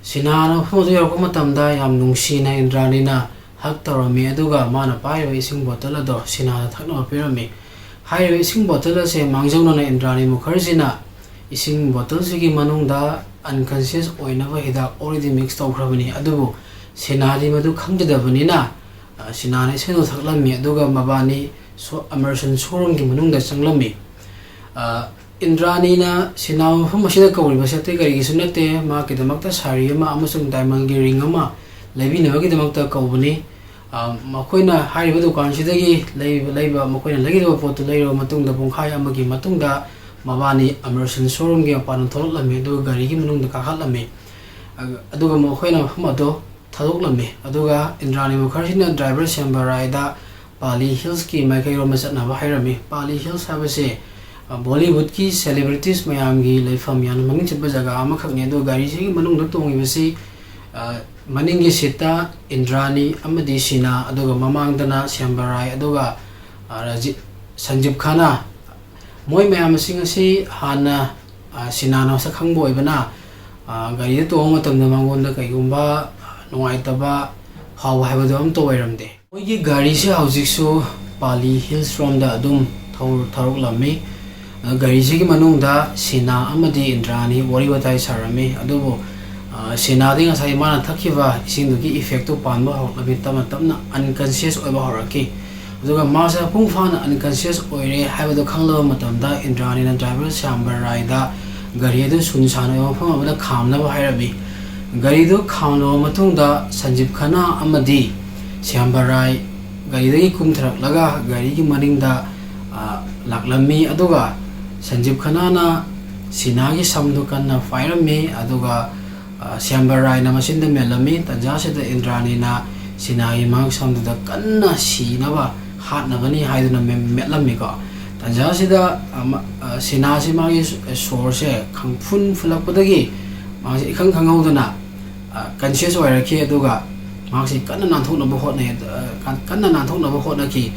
ꯁꯤꯅꯥꯅ ꯃꯐꯝ ꯑꯗꯨ ꯌꯧꯔꯛꯄ ꯃꯇꯝꯗ ꯌꯥꯝ ꯅꯨꯡꯁꯤꯅ ꯏꯟꯗ꯭ꯔꯥꯅꯤꯅ hug ꯇꯧꯔꯝꯃꯤ, ꯑꯗꯨꯒ ꯃꯥꯅ ꯄꯥꯏꯔꯤꯕ ꯏꯁꯤꯡ bottle ꯑꯗꯣ ꯁꯤꯅꯥꯗ ꯊꯛꯅꯕ ꯄꯤꯔꯝꯃꯤ꯫ ꯍꯥꯏꯔꯤꯕ ꯏꯁꯤꯡ bottle ꯑꯁꯦ ꯃꯥꯡꯖꯧꯅꯅ ꯏꯟꯗ꯭ꯔꯥꯅꯤ ꯃꯨꯈꯔꯖꯤꯅ ꯏꯁꯤꯡ bottleꯁꯤꯒꯤ ꯃꯅꯨꯡꯗ unconscious ꯑꯣꯏꯅꯕ ꯍꯤꯗꯥꯛ already mix ꯇꯧꯈ꯭ꯔꯕꯅꯤ, ꯑꯗꯨꯕꯨ ꯁꯤꯅꯥꯗꯤ ꯃꯗꯨ ꯈꯪꯖꯗꯕꯅꯤꯅ, ꯑ, ꯁꯤꯅꯥꯅ ꯏꯁꯤꯡꯗꯨ ꯊꯛꯂꯝꯃꯤ, ꯑꯗꯨꯒ ꯃꯕꯥꯅꯤ ꯁꯣ-, ꯑꯃꯔꯁꯟ showroomꯒꯤ ꯃꯅꯨꯡꯗ ꯆꯪꯂꯝꯃꯤ꯫ ꯑ, ꯏꯟꯗ꯭ꯔꯥꯅꯤꯅ ꯁꯤꯅꯥ ꯃꯐꯝ ꯑꯁꯤꯗ ꯀꯧꯔꯤꯕꯁꯤ ꯑꯇꯩ ꯀꯔꯤꯒꯤꯁꯨ ꯅꯠꯇꯦ, ꯃꯍꯥꯛꯀꯤꯗꯃꯛꯇ ꯁꯥꯔꯤ ꯑꯃ ꯑꯃꯁꯨꯡ diamondꯒꯤ ring ꯑꯃ ꯂꯩꯕꯤꯅꯕꯒꯤꯗꯃꯛꯇ ꯀꯧꯕꯅꯤ꯫ ꯑ, ꯃꯈꯣꯏꯅ ꯍꯥꯏꯔꯤꯕ ꯗꯨꯀꯥꯟꯁꯤꯗꯒꯤ ꯂꯩꯕ, ꯂꯩꯕ, ꯃꯈꯣꯏꯅ ꯂꯩꯒꯗꯕ ꯄꯣꯠꯇꯨ ꯂꯩꯔꯕ ꯃꯇꯨꯡꯗ, ꯄꯨꯡꯈꯥꯏ ꯑꯃꯒꯤ ꯃꯇꯨꯡꯗ ꯃꯕꯥꯅꯤ ꯑꯃꯔꯁꯟ showroomꯒꯤ ꯃꯄꯥꯟꯗ ꯊꯣꯛꯂꯛꯂꯝꯃꯤ, ꯑꯗꯨꯒ ꯒꯥꯔꯤꯒꯤ ꯃꯅꯨꯡꯗ ꯀꯥꯈꯠꯂꯝꯃꯤ꯫ ꯑ-, ꯑꯗꯨꯒ ꯃꯈꯣꯏꯅ ꯃꯐꯝ ꯑꯗꯨ ꯊꯥꯗꯣꯛꯂꯝꯃꯤ꯫ ꯑꯗꯨꯒ ꯏꯟꯗ꯭ꯔꯥꯅꯤ ꯃꯨꯈꯔꯖꯤꯅ driver ꯁ꯭ꯌꯥꯝꯕꯔꯥꯏꯗ ꯄꯥꯂꯤ Hillsꯀꯤ ꯃꯥꯏꯀꯩꯔꯣꯝꯗ ꯆꯠꯅꯕ ꯍꯥꯏꯔꯝꯃꯤ꯫ ꯄꯥꯂꯤ Hills ꯍꯥꯏꯕꯁꯤ, ꯑ, Bollywoodꯀꯤ celebrities ꯃꯌꯥꯝꯒꯤ ꯂꯩꯐꯝ, ꯌꯥꯝꯅ ꯃꯃꯤꯡ ꯆꯠꯄ ꯖꯒꯥ ꯑꯃꯈꯛꯅꯤ꯫ ꯑꯗꯨꯒ ꯒꯥꯔꯤꯁꯤꯒꯤ ꯃꯅꯨꯡꯗ ꯇꯣꯡꯉꯤꯕꯁꯤ, ꯑ, ꯃꯅꯤꯡꯒꯤ seatꯇ ꯏꯟꯗ꯭ꯔꯥꯅꯤ ꯑꯃꯗꯤ ꯁꯤꯅꯥ, ꯑꯗꯨꯒ ꯃꯃꯥꯡꯗꯅ ꯁ꯭ꯌꯥꯝꯕꯔꯥꯏ, ꯑꯗꯨꯒ, ꯑ, ꯔꯥꯖꯤ-, ꯁꯟꯖꯤꯞ ꯈꯥꯅꯥ꯫ ꯃꯣꯏ ꯃꯌꯥꯝꯁꯤꯡ ꯑꯁꯤ ꯍꯥꯟꯅ, ꯑ, ꯁꯤꯅꯥꯅ ꯃꯁꯛ ꯈꯪꯕ ꯑꯣꯏꯕꯅ, ꯑ, ꯒꯥꯔꯤꯗ ꯇꯣꯡꯕ ꯃꯇꯝꯗ ꯃꯉꯣꯟꯗ ꯀꯩꯒꯨꯝꯕ, ꯑ, ꯅꯨꯡꯉꯥꯏꯇꯕ ꯐꯥꯎꯕ ꯍꯥꯏꯕꯗꯨ ꯑꯝꯇ ꯑꯣꯏꯔꯝꯗꯦ꯫ ꯃꯣꯏꯒꯤ ꯒꯥꯔꯤꯁꯦ ꯍꯧꯖꯤꯛꯁꯨ ꯄꯥꯂꯤ Hills ꯔꯣꯝꯗ ꯑꯗꯨꯝ ꯊꯧ-, ꯊꯧꯔꯛꯂꯝꯃꯤ꯫ ꯑ, ꯒꯥꯔꯤꯁꯤꯒꯤ ꯃꯅꯨꯡꯗ ꯁꯤꯅꯥ ꯑꯃꯗꯤ ꯏꯟꯗ꯭ꯔꯥꯅꯤ ꯋꯥꯔꯤ ꯋꯥꯇꯥꯏ ꯁꯥꯔꯝꯃꯤ꯫ ꯑꯗꯨꯕꯨ, ꯁꯤꯅꯥꯗꯤ ꯉꯁꯥꯏ ꯃꯥꯅ ꯊꯛꯈꯤꯕ ꯏꯁꯤꯡꯗꯨꯒꯤ ꯏꯐꯦꯛꯇꯨ ꯄꯥꯟꯕ ꯍꯧꯔꯛꯂꯝꯃꯤ꯫ ꯇꯞꯅ ꯇꯞꯅ ꯑꯟꯀꯟꯁꯤꯌꯁ ꯑꯣꯏꯕ ꯍꯧꯔꯛꯈꯤ꯫ ꯑꯗꯨꯒ ꯃꯥꯁꯦ ꯃꯄꯨꯡ ꯐꯥꯅ ꯑꯟꯀꯟꯁꯤꯌꯁ ꯑꯣꯏꯔꯦ ꯍꯥꯏꯕꯗꯨ ꯈꯪꯂꯕ ꯃꯇꯝꯗ ꯏꯟꯗ꯭ꯔꯥꯅꯤꯅ ꯗ꯭ꯔꯥꯏꯚꯔ ꯁ꯭ꯌꯥꯝꯕ ꯔꯥꯏꯗ ꯒꯥꯔꯤ ꯑꯗꯨ ꯁꯨꯟ ꯁꯥꯟꯅꯕ ꯃꯐꯝ ꯑꯃꯗ ꯈꯥꯝꯅꯕ ꯍꯥꯏꯔꯝꯃꯤ꯫ ꯒꯥꯔꯤꯗꯨ ꯈꯥꯝꯂꯕ ꯃꯇꯨꯡꯗ ꯁꯟꯖꯤꯞ ꯈꯅꯥ ꯑꯃꯗꯤ ꯁ꯭ꯌꯥꯝꯕ ꯔꯥꯏ ꯒꯥꯔꯤꯗꯒꯤ ꯀꯨꯝꯊꯔꯛꯂꯒ ꯒꯥꯔꯤꯒꯤ ꯃꯅꯤꯡꯗ, ꯑ, ꯂꯥꯛꯂꯝꯃꯤ꯫ ꯑꯗꯨꯒ ꯁꯟꯖꯤꯞ ꯈꯅꯥꯅ ꯁꯤꯅꯥꯒꯤ ꯁꯝꯗꯨ ꯀꯟꯅ ꯄꯥꯏꯔꯝꯃꯤ꯫ ꯑꯗꯨꯒ, ꯑ, ꯁ꯭ꯌꯥꯝꯕ ꯔꯥꯏꯅ ꯃꯆꯤꯟꯗ ꯃꯦꯜꯂꯝꯃꯤ꯫ ꯇꯟꯖꯥꯁꯤꯗ ꯏꯟꯗ꯭ꯔꯥꯅꯤꯅ ꯁꯤꯅꯥꯒꯤ ꯃꯉꯛꯁꯝꯗꯨꯗ ꯀꯟꯅ ꯁꯤꯅꯕ ꯍꯥꯠꯅꯕꯅꯤ ꯍꯥꯏꯗꯨꯅ ꯃꯦ-, ꯃꯦꯠꯂꯝꯃꯤꯀꯣ꯫ ꯇꯟꯖꯥꯁꯤꯗ, ꯑ, ꯃ-, ꯑ, ꯁꯤꯅꯥꯁꯤ ꯃꯥꯒꯤ ꯁ-, ꯁꯣꯔꯁꯦ ꯈꯪꯐꯨꯟ ꯐꯨꯜꯂꯛꯄꯗꯒꯤ ꯃꯥꯁꯦ ꯏꯈꯪ ꯈꯪꯍꯧꯗꯅ, ꯑ, ꯀꯟꯁꯤꯌꯁ ꯑꯣꯏꯔꯛꯈꯤ꯫ ꯑꯗꯨꯒ ꯃꯍꯥꯛꯁꯤ ꯀꯟꯅ ꯅꯥꯟꯊꯣꯛꯅꯕ ꯍꯣꯠꯅꯩ꯫ ꯑ, ꯀꯟ-, ꯀꯟꯅ ꯅꯥꯟꯊꯣꯛꯅꯕ ꯍꯣꯠꯅꯈꯤ꯫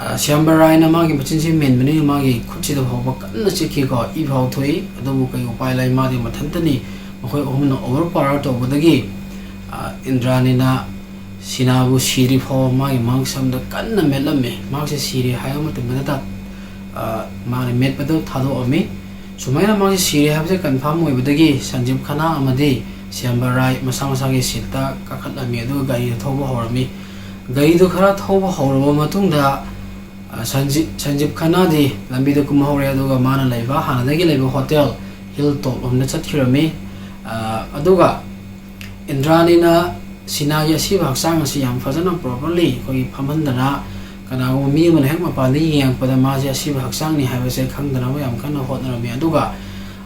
ꯑ, ꯁ꯭ꯌꯥꯝꯕ ꯔꯥꯏꯅ ꯃꯥꯒꯤ ꯃꯆꯤꯟꯁꯤ ꯃꯦꯟꯕꯅꯤꯅ ꯃꯥꯒꯤ ꯈꯨꯠꯁꯤꯗ ꯐꯥꯎꯕ ꯀꯟꯅ ꯆꯤꯛꯈꯤꯀꯣ, ꯏ ꯐꯥꯎ ꯊꯣꯛꯏ꯫ ꯑꯗꯨꯕꯨ ꯀꯩ ꯎꯄꯥꯏ ꯂꯩ, ꯃꯥꯗꯤ ꯃꯊꯟꯇꯅꯤ꯫ ꯃꯈꯣꯏ ꯑꯍꯨꯝꯅ ꯑꯣꯚꯔ ꯄꯥꯋꯔ ꯇꯧꯕꯗꯒꯤ, ꯑ, ꯏꯟꯗ꯭ꯔꯥꯅꯤꯅ ꯁꯤꯅꯥꯕꯨ ꯁꯤꯗ꯭ꯔꯤ ꯐꯥꯎꯕ ꯃꯥꯒꯤ ꯃꯉꯛꯁꯝꯗ ꯀꯟꯅ ꯃꯦꯠꯂꯝꯃꯤ꯫ ꯃꯍꯥꯛꯁꯦ ꯁꯤꯔꯦ ꯍꯥꯏꯕ ꯃꯇꯝꯗ ꯅꯠꯇ, ꯑ, ꯃꯥꯅ ꯃꯦꯠꯄꯗꯨ ꯊꯥꯗꯣꯛꯑꯝꯃꯤ꯫ ꯁꯨꯃꯥꯏꯅ ꯃꯥꯁꯦ ꯁꯤꯔꯦ ꯍꯥꯏꯕꯁꯦ ꯀꯟꯐꯥꯔꯝ ꯑꯣꯏꯕꯗꯒꯤ ꯁꯟꯖꯤꯞ ꯈꯅꯥ ꯑꯃꯗꯤ ꯁ꯭ꯌꯥꯝꯕ ꯔꯥꯏ ꯃꯁꯥ ꯃꯁꯥꯒꯤ ꯁꯤꯠꯇ ꯀꯥꯈꯠꯂꯝꯃꯤ, ꯑꯗꯨꯒ ꯒꯥꯔꯤꯗꯨ ꯊꯧꯕ ꯍꯧꯔꯝꯃꯤ꯫ ꯒꯥꯔꯤꯗꯨ ꯈꯔ ꯊꯧꯕ ꯍꯧꯔꯕ ꯃꯇꯨꯡꯗ, ꯑ, ꯁꯟꯖꯤꯞ, ꯁꯟꯖꯤꯞ ꯈꯅꯥꯗꯤ ꯂꯝꯕꯤꯗ ꯀꯨꯝꯍꯧꯔꯦ, ꯑꯗꯨꯒ ꯃꯥꯅ ꯂꯩꯕ, ꯍꯥꯟꯅꯗꯒꯤ ꯂꯩꯕ ꯍꯣꯇꯦꯜ ꯍꯤꯜ ꯇꯣꯞ ꯂꯣꯝꯗ ꯆꯠꯈꯤꯔꯝꯃꯤ꯫ ꯑ, ꯑꯗꯨꯒ ꯏꯟꯗ꯭ꯔꯥꯅꯤꯅ ꯁꯤꯅꯥꯒꯤ ꯑꯁꯤꯕ ꯍꯛꯆꯥꯡ ꯑꯁꯤ ꯌꯥꯝ ꯐꯖꯅ ꯄ꯭ꯔꯣꯄꯔꯂꯤ ꯑꯩꯈꯣꯏꯒꯤ ꯐꯝꯍꯟꯗꯅ, ꯀꯅꯥꯒꯨꯝꯕ ꯃꯤ ꯑꯃꯅ ꯍꯦꯛ ꯃꯄꯥꯟꯗꯒꯤ ꯌꯦꯡꯉꯛꯄꯗ ꯃꯥꯁꯦ ꯑꯁꯤꯕ ꯍꯛꯆꯥꯡꯅꯤ ꯍꯥꯏꯕꯁꯦ ꯈꯪꯗꯅꯕ ꯌꯥꯝ ꯀꯟꯅ ꯍꯣꯠꯅꯔꯝꯃꯤ꯫ ꯑꯗꯨꯒ,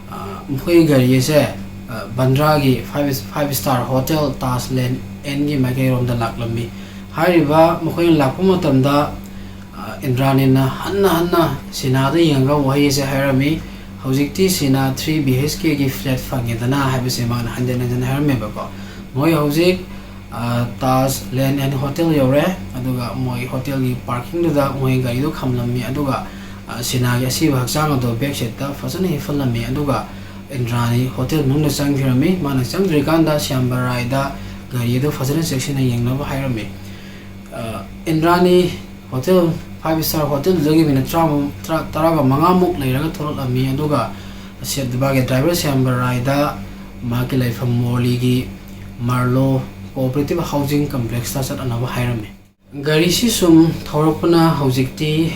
ꯑ, ꯃꯈꯣꯏꯒꯤ ꯒꯥꯔꯤ ꯑꯁꯦ, ꯑ, ꯕꯟꯗ꯭ꯔꯥꯒꯤ five, five star hotel Taj Lands ꯑꯦꯟꯒꯤ ꯃꯥꯏꯀꯩꯔꯣꯝꯗ ꯂꯥꯛꯂꯝꯃꯤ꯫ ꯍꯥꯏꯔꯤꯕ ꯃꯈꯣꯏꯅ ꯂꯥꯛꯄ ꯃꯇꯝꯗ, ꯑ, ꯏꯟꯗ꯭ꯔꯥꯅꯤꯅ ꯍꯟꯅ ꯍꯟꯅ ꯁꯤꯅꯥꯗ ꯌꯦꯡꯉꯒ ꯋꯥꯍꯩ ꯑꯁꯦ ꯍꯥꯏꯔꯝꯃꯤ, "ꯍꯧꯖꯤꯛꯇꯤ ꯁꯤꯅꯥ ꯊ꯭ꯔꯤ ꯕꯤ ꯑꯩꯆ ꯀꯦꯒꯤ ꯐ꯭ꯂꯦꯠ ꯐꯪꯉꯦꯗꯅ" ꯍꯥꯏꯕꯁꯦ ꯃꯥꯅ ꯍꯟꯖꯤꯟ ꯍꯟꯖꯤꯟ ꯍꯥꯏꯔꯝꯃꯦꯕꯀꯣ꯫ ꯃꯣꯏ ꯍꯧꯖꯤꯛ, ꯑ, ꯇꯥꯖ ꯂꯦꯟ ꯑꯦꯟ ꯍꯣꯇꯦꯜ ꯌꯧꯔꯦ, ꯑꯗꯨꯒ ꯃꯣꯏ ꯍꯣꯇꯦꯜꯒꯤ ꯄꯥꯔꯀꯤꯡꯗꯨꯗ ꯃꯣꯏ ꯒꯥꯔꯤꯗꯣ ꯈꯝꯂꯝꯃꯤ, ꯑꯗꯨꯒ, ꯑ, ꯁꯤꯅꯥꯒꯤ ꯑꯁꯤꯕ ꯍꯛꯆꯥꯡ ꯑꯗꯣ ꯕꯦꯛ ꯁꯤꯠꯇ ꯐꯖꯅ ꯍꯤꯞꯍꯜꯂꯝꯃꯤ, ꯑꯗꯨꯒ ꯏꯟꯗ꯭ꯔꯥꯅꯤ ꯍꯣꯇꯦꯜ ꯃꯅꯨꯡꯗ ꯆꯪꯈꯤꯔꯝꯃꯤ꯫ ꯃꯥꯅ ꯆꯪꯗ꯭ꯔꯤꯀꯥꯟꯗ ꯁ꯭ꯌꯥꯝꯕ ꯔꯥꯏꯗ ꯒꯥꯔꯤ ꯑꯗꯨ ꯐꯖꯅ ꯆꯦꯛꯁꯤꯟꯅ ꯌꯦꯡꯅꯕ ꯍꯥꯏꯔꯝꯃꯤ꯫ ꯑ, ꯏꯟꯗ꯭ꯔꯥꯅꯤ ꯍꯣꯇꯦꯜ, ꯐꯥꯏꯚ ꯁ꯭ꯇꯥꯔ ꯍꯣꯇꯦꯜꯗꯨꯗꯒꯤ ꯃꯤꯅꯤꯠ ꯇꯔꯥꯃꯨꯛ, ꯇꯔꯥ, ꯇꯔꯥꯒ ꯃꯉꯥꯃꯨꯛ ꯂꯩꯔꯒ ꯊꯣꯛꯂꯛꯂꯝꯃꯤ, ꯑꯗꯨꯒ ꯁꯦꯠ ꯗꯨꯕꯥꯒꯤ ꯗ꯭ꯔꯥꯏꯚꯔ ꯁ꯭ꯌꯥꯝꯕ ꯔꯥꯏꯗ ꯃꯍꯥꯛꯀꯤ ꯂꯩꯐꯝ ꯃꯣꯔꯂꯤꯒꯤ ꯃꯥꯔꯂꯣ ꯀꯣꯑꯣꯄꯔꯦꯇꯤꯚ ꯍꯥꯎꯁꯤꯡ ꯀꯝꯄ꯭ꯂꯦꯛꯁꯇ ꯆꯠꯅꯅꯕ ꯍꯥꯏꯔꯝꯃꯤ꯫ ꯒꯥꯔꯤꯁꯤ ꯁꯨꯝ ꯊꯧꯔꯛꯄꯅ ꯍꯧꯖꯤꯛꯇꯤ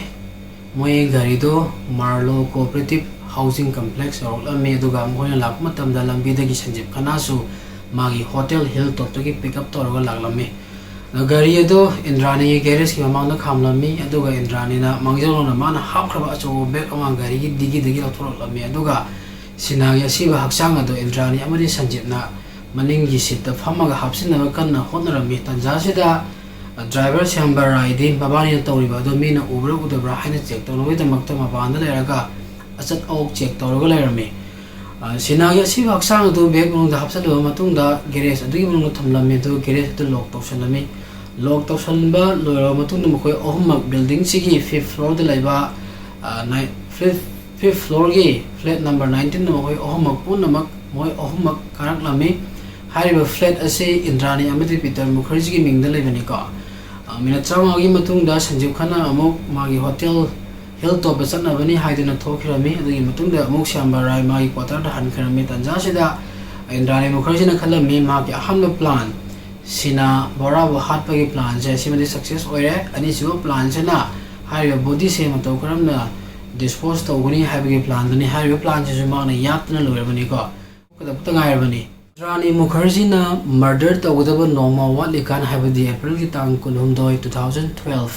ꯃꯣꯏ ꯒꯥꯔꯤꯗꯣ ꯃꯥꯔꯂꯣ ꯀꯣꯑꯣꯄꯔꯦꯇꯤꯚ ꯍꯥꯎꯁꯤꯡ ꯀꯝꯄ꯭ꯂꯦꯛꯁ ꯌꯧꯔꯛꯂꯝꯃꯤ꯫ ꯑꯗꯨꯒ ꯃꯈꯣꯏꯅ ꯂꯥꯛꯄ ꯃꯇꯝꯗ ꯂꯝꯕꯤꯗꯒꯤ ꯁꯟꯖꯤꯞ ꯈꯅꯥꯁꯨ ꯃꯥꯒꯤ ꯍꯣꯇꯦꯜ ꯍꯤꯜ ꯇꯣꯞꯇꯒꯤ ꯄꯤꯛ ꯑꯞ ꯇꯧꯔꯒ ꯂꯥꯛꯂꯝꯃꯤ꯫ ꯑꯗꯣ ꯒꯥꯔꯤ ꯑꯗꯣ ꯏꯟꯗ꯭ꯔꯥꯅꯤꯒꯤ ꯒꯦꯔꯦꯖꯀꯤ ꯃꯃꯥꯡꯗ ꯈꯥꯝꯂꯝꯃꯤ꯫ ꯑꯗꯨꯒ ꯏꯟꯗ꯭ꯔꯥꯅꯤꯅ ꯃꯥꯡꯖꯧꯅꯅ ꯃꯥꯅ ꯍꯥꯞꯈ꯭ꯔꯕ ꯑꯆꯧꯕ ꯕꯦꯒ ꯑꯃ ꯒꯥꯔꯤꯒꯤ ꯗꯤꯒꯤꯗꯒꯤ ꯂꯧꯊꯣꯔꯛꯂꯝꯃꯤ꯫ ꯑꯗꯨꯒ ꯁꯤꯅꯥꯒꯤ ꯑꯁꯤꯕ ꯍꯛꯆꯥꯡ ꯑꯗꯨ ꯏꯟꯗ꯭ꯔꯥꯅꯤ ꯑꯃꯗꯤ ꯁꯟꯖꯤꯞꯅ ꯃꯅꯤꯡꯒꯤ ꯁꯤꯠꯇ ꯐꯝꯃꯒ ꯍꯥꯞꯆꯤꯟꯅꯕ ꯀꯟꯅ ꯍꯣꯠꯅꯔꯝꯃꯤ꯫ ꯇꯥꯟꯖꯥꯁꯤꯗ ꯗ꯭ꯔꯥꯏꯚꯔ ꯁ꯭ꯌꯥꯝꯕ ꯔꯥꯏꯗꯤ ꯃꯕꯥꯅꯤꯅ ꯇꯧꯔꯤꯕ ꯑꯗꯨ ꯃꯤꯅ ꯎꯕ꯭ꯔꯥ ꯎꯗꯕ꯭ꯔꯥ ꯍꯥꯏꯅ ꯆꯦꯛ ꯇꯧꯅꯕꯒꯤꯗꯃꯛꯇ ꯃꯄꯥꯟꯗ ꯂꯩꯔꯒ ꯑꯆꯠ ꯑꯋꯣꯛ ꯆꯦꯛ ꯇꯧꯔꯒ ꯂꯩꯔꯝꯃꯤ꯫ ꯑ, ꯁꯤꯅꯥꯒꯤ ꯑꯁꯤꯕ ꯍꯛꯆꯥꯡ ꯑꯗꯨ ꯕꯦꯒ ꯃꯅꯨꯡꯗ ꯍꯥꯞꯆꯤꯜꯂꯕ ꯃꯇꯨꯡꯗ ꯒꯦꯔꯦꯖ ꯑꯗꯨꯒꯤ ꯃꯅꯨꯡꯗ ꯊꯝꯂꯝꯃꯤ꯫ ꯑꯗꯨ ꯒꯦꯔꯦꯖ ꯑꯗꯨ ꯂꯣꯛ ꯇꯧꯁꯜꯂꯝꯃꯤ꯫ ꯂꯣꯛ ꯇꯧꯁꯟꯕ ꯂꯣꯏꯔꯕ ꯃꯇꯨꯡꯗ ꯃꯈꯣꯏ ꯑꯍꯨꯝꯃꯛ ꯕꯤꯜꯗꯤꯡꯁꯤꯒꯤ ꯐꯤꯐ ꯐ꯭ꯂꯣꯔꯗ ꯂꯩꯕ, ꯑ, ꯅꯥꯏ-, ꯐꯤꯐ, ꯐꯤꯐ ꯐ꯭ꯂꯣꯔꯒꯤ ꯐ꯭ꯂꯦꯠ ꯅꯝꯕꯔ ꯅꯥꯏꯟꯇꯤꯟꯗ ꯃꯈꯣꯏ ꯑꯍꯨꯝꯃꯛ ꯄꯨꯝꯅꯃꯛ, ꯃꯈꯣꯏ ꯑꯍꯨꯝꯃꯛ ꯀꯥꯔꯛꯂꯝꯃꯤ꯫ ꯍꯥꯏꯔꯤꯕ ꯐ꯭ꯂꯦꯠ ꯑꯁꯤ ꯏꯟꯗ꯭ꯔꯥꯅꯤ ꯑꯃꯗꯤ ꯄꯤꯇꯔ ꯃꯨꯈꯔꯖꯤꯒꯤ ꯃꯤꯡꯗ ꯂꯩꯕꯅꯤꯀꯣ꯫ ꯑ, ꯃꯤꯅꯠ ꯇꯔꯥꯃꯉꯥꯒꯤ ꯃꯇꯨꯡꯗ ꯁꯟꯖꯤꯞ ꯈꯟꯅ ꯑꯃꯨꯛ ꯃꯥꯒꯤ ꯍꯣꯇꯦꯜ ꯍꯤꯜ ꯇꯣꯞꯇ ꯆꯠꯅꯕꯅꯤ ꯍꯥꯏꯗꯨꯅ ꯊꯣꯛꯈꯤꯔꯝꯃꯤ꯫ ꯑꯗꯨꯒꯤ ꯃꯇꯨꯡꯗ ꯑꯃꯨꯛ ꯁ꯭ꯌꯥꯝꯕ ꯔꯥꯏ ꯃꯥꯒꯤ ꯀ꯭ꯋꯥꯇꯔꯗ ꯍꯟꯈꯤꯔꯝꯃꯤ꯫ ꯇꯥꯟꯖꯥꯁꯤꯗ ꯏꯟꯗ꯭ꯔꯥꯅꯤ ꯃꯨꯈꯔꯖꯤꯅ ꯈꯜꯂꯝꯃꯤ ꯃꯍꯥꯛꯀꯤ ꯑꯍꯥꯟꯕ ꯄ꯭ꯂꯥꯟ, ꯁꯤꯅꯥ ꯕꯣꯔꯥꯕꯨ ꯍꯥꯠꯄꯒꯤ ꯄ꯭ꯂꯥꯟꯁꯦ ꯑꯁꯤꯃꯗꯤ ꯁꯛꯁꯦꯁ ꯑꯣꯏꯔꯦ꯫ ꯑꯅꯤꯁꯨꯕ ꯄ꯭ꯂꯥꯟꯁꯤꯅ ꯍꯥꯏꯔꯤꯕ ꯕꯣꯗꯤꯁꯦ ꯃꯇꯧ ꯀꯔꯝꯅ ꯗꯤꯁꯄꯣꯖ ꯇꯧꯒꯅꯤ ꯍꯥꯏꯕꯒꯤ ꯄ꯭ꯂꯥꯟꯗꯨꯅꯤ꯫ ꯍꯥꯏꯔꯤꯕ ꯄ꯭ꯂꯥꯟꯁꯤꯁꯨ ꯃꯍꯥꯛꯅ ꯌꯥꯠꯇꯅ ꯂꯣꯏꯔꯕꯅꯤꯀꯣ꯫ ꯈꯛꯇ ꯉꯥꯏꯔꯕꯅꯤ꯫ ꯔꯥꯅꯤ ꯃꯨꯈꯔꯖꯤꯅ ꯃꯔꯗꯔ ꯇꯧꯒꯗꯕ ꯅꯣꯡꯃ ꯋꯥꯠꯂꯤꯀꯥꯟ, ꯍꯥꯏꯕꯗꯤ ꯑꯦꯄ꯭ꯔꯤꯜꯒꯤ ꯇꯥꯡ ꯀꯨꯟꯍꯨꯝꯗꯣꯏ, two thousand twelve,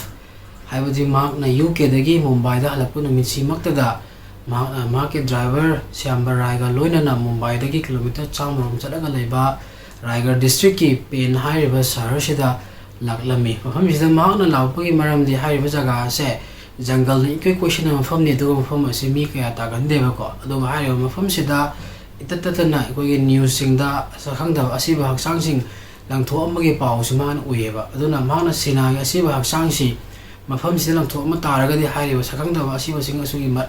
ꯍꯥꯏꯕꯗꯤ ꯃꯍꯥꯛꯅ ꯌꯨ ꯀꯦꯗꯒꯤ ꯃꯨꯝꯕꯥꯏꯗ ꯍꯜꯂꯛꯄ ꯅꯨꯃꯤꯠꯁꯤꯃꯛꯇꯗ ꯃꯍꯥꯛꯅ ꯃꯍꯥꯛꯀꯤ ꯗ꯭ꯔꯥꯏꯚꯔ ꯁ꯭ꯌꯥꯝꯕ ꯔꯥꯏꯒ ꯂꯣꯏꯅꯅ ꯃꯨꯝꯕꯥꯏꯗꯒꯤ ꯀꯤꯂꯣꯃꯤꯇꯔ ꯆꯥꯝꯃꯔꯣꯝ ꯆꯠꯂꯒ ꯂꯩꯕ ꯔꯥꯏꯒꯔ ꯗꯤꯁꯇ꯭ꯔꯤꯛꯀꯤ ꯄꯦꯟ ꯍꯥꯏꯔꯤꯕ ꯁꯍꯔꯁꯤꯗ ꯂꯥꯛꯂꯝꯃꯤ꯫ ꯃꯐꯝꯁꯤꯗ ꯃꯍꯥꯛꯅ ꯂꯥꯛꯄꯒꯤ ꯃꯔꯝꯗꯤ ꯍꯥꯏꯔꯤꯕ ꯖꯒꯥ ꯑꯁꯦ ꯖꯪꯒꯜꯅ ꯏꯀꯣꯏ ꯀꯣꯏꯁꯤꯟꯕ ꯃꯐꯝꯅꯤ, ꯑꯗꯨꯒ ꯃꯐꯝ ꯑꯁꯤ ꯃꯤ ꯀꯌꯥ ꯇꯥꯒꯟꯗꯦꯕꯀꯣ꯫ ꯑꯗꯨꯒ ꯍꯥꯏꯔꯤꯕ ꯃꯐꯝꯁꯤꯗ ꯏꯇꯠ ꯇꯠꯇꯅ ꯑꯩꯈꯣꯏꯒꯤ ꯅ꯭ꯌꯨꯁꯁꯤꯡꯗ ꯁꯛꯈꯪꯗꯕ ꯑꯁꯤꯕ ꯍꯛꯆꯥꯡꯁꯤꯡ ꯂꯪꯊꯣꯛꯑꯝꯕꯒꯤ ꯄꯥꯎꯁꯤ ꯃꯥꯅ ꯎꯏꯌꯦꯕ꯫ ꯑꯗꯨꯅ ꯃꯍꯥꯛꯅ ꯁꯤꯅꯥꯒꯤ ꯑꯁꯤꯕ ꯍꯛꯆꯥꯡꯁꯤ ꯃꯐꯝꯁꯤꯗ ꯂꯪꯊꯣꯛꯑꯝꯕ ꯇꯥꯔꯒꯗꯤ ꯍꯥꯏꯔꯤꯕ ꯁꯛꯈꯪꯗꯕ ꯑꯁꯤꯕꯁꯤꯡ ꯑꯁꯤꯒꯤ ꯃ-,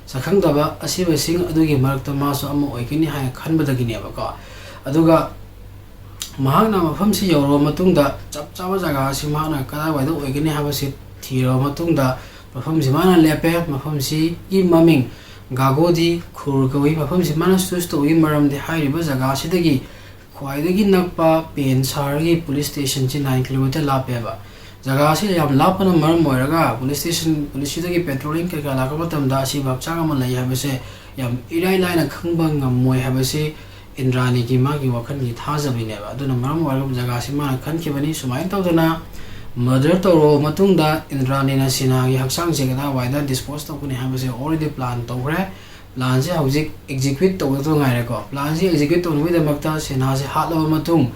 ꯁꯛꯈꯪꯗꯕ ꯑꯁꯤꯕꯁꯤꯡ ꯑꯗꯨꯒꯤ ꯃꯔꯛꯇ ꯃꯥꯁꯨ ꯑꯃ ꯑꯣꯏꯒꯅꯤ ꯍꯥꯏꯅ ꯈꯟꯕꯗꯒꯤꯅꯦꯕꯀꯣ꯫ ꯑꯗꯨꯒ ꯃꯍꯥꯛꯅ ꯃꯐꯝꯁꯤ ꯌꯧꯔꯕ ꯃꯇꯨꯡꯗ ꯆꯞ ꯆꯥꯕ ꯖꯒꯥ ꯑꯁꯤ ꯃꯍꯥꯛꯅ ꯀꯗꯥꯏꯋꯥꯏꯗ ꯑꯣꯏꯒꯅꯤ ꯍꯥꯏꯕꯁꯤ ꯊꯤꯔꯕ ꯃꯇꯨꯡꯗ ꯃꯐꯝꯁꯤ ꯃꯥꯅ ꯂꯦꯞꯄꯦ꯫ ꯃꯐꯝꯁꯤꯒꯤ ꯃꯃꯤꯡ ꯒꯥꯒꯣꯗꯤ ꯈꯨꯔ ꯀꯧꯏ꯫ ꯃꯐꯝꯁꯤ ꯃꯥꯅ ꯆꯨꯁ ꯇꯧꯕꯒꯤ ꯃꯔꯝꯗꯤ ꯍꯥꯏꯔꯤꯕ ꯖꯒꯥꯁꯤꯗꯒꯤ ꯈ꯭ꯋꯥꯏꯗꯒꯤ ꯅꯛꯄ ꯄꯦꯟ ꯁꯍꯔꯒꯤ ꯄꯨꯂꯤꯁ ꯁ꯭ꯇꯦꯁꯟꯁꯤ ꯅꯥꯏꯟ ꯀꯤꯂꯣꯃꯤꯇꯔ ꯂꯥꯞꯄꯦꯕ꯫ ꯖꯒꯥꯁꯤ ꯌꯥꯝ ꯂꯥꯞꯄꯅ ꯃꯔꯝ ꯑꯣꯏꯔꯒ ꯄꯨꯂꯤꯁ ꯁ꯭ꯇꯦꯁꯟ, ꯄꯨꯂꯤꯁꯁꯤꯗꯒꯤ ꯄꯦꯇ꯭ꯔꯣꯂꯤꯡ ꯀꯩꯀꯥ ꯂꯥꯛꯄ ꯃꯇꯝꯗ ꯑꯁꯤꯕ ꯍꯛꯆꯥꯡ ꯑꯃ ꯂꯩ ꯍꯥꯏꯕꯁꯦ ꯌꯥꯝ ꯏꯔꯥꯏ ꯂꯥꯏꯅ ꯈꯪꯕ ꯉꯝꯃꯣꯏ ꯍꯥꯏꯕꯁꯤ ꯏꯟꯗ꯭ꯔꯥꯅꯤꯒꯤ ꯃꯥꯒꯤ ꯋꯥꯈꯜꯒꯤ ꯊꯥꯖꯕꯤꯅꯦꯕ꯫ ꯑꯗꯨꯅ ꯃꯔꯝ ꯑꯣꯏꯔꯒ ꯖꯒꯥꯁꯤ ꯃꯥꯅ ꯈꯟꯈꯤꯕꯅꯤ꯫ ꯁꯨꯃꯥꯏꯅ ꯇꯧꯗꯅ ꯃꯔꯗꯔ ꯇꯧꯔꯕ ꯃꯇꯨꯡꯗ ꯏꯟꯗ꯭ꯔꯥꯅꯤꯅ ꯁꯤꯅꯥꯒꯤ ꯍꯛꯆꯥꯡꯁꯦ ꯀꯗꯥꯏꯋꯥꯏꯗ ꯗꯤꯁꯄꯣꯁ ꯇꯧꯒꯅꯤ ꯍꯥꯏꯕꯁꯦ ꯑꯣꯜꯔꯦꯗꯤ ꯄ꯭ꯂꯥꯟ ꯇꯧꯈ꯭ꯔꯦ꯫ ꯄ꯭ꯂꯥꯟꯁꯦ ꯍꯧꯖꯤꯛ ꯑꯦꯛꯖꯤꯀ꯭ꯌꯨꯠ ꯇꯧꯒꯗꯕ ꯉꯥꯏꯔꯦꯀꯣ꯫ ꯄ꯭ꯂꯥꯟꯁꯦ ꯑꯦꯛꯖꯤꯀ꯭ꯌꯨꯠ ꯇꯧꯅꯕꯒꯤꯗꯃꯛꯇ ꯁꯤꯅꯥꯁꯦ ꯍꯥꯠꯂꯕ ꯃꯇꯨꯡ,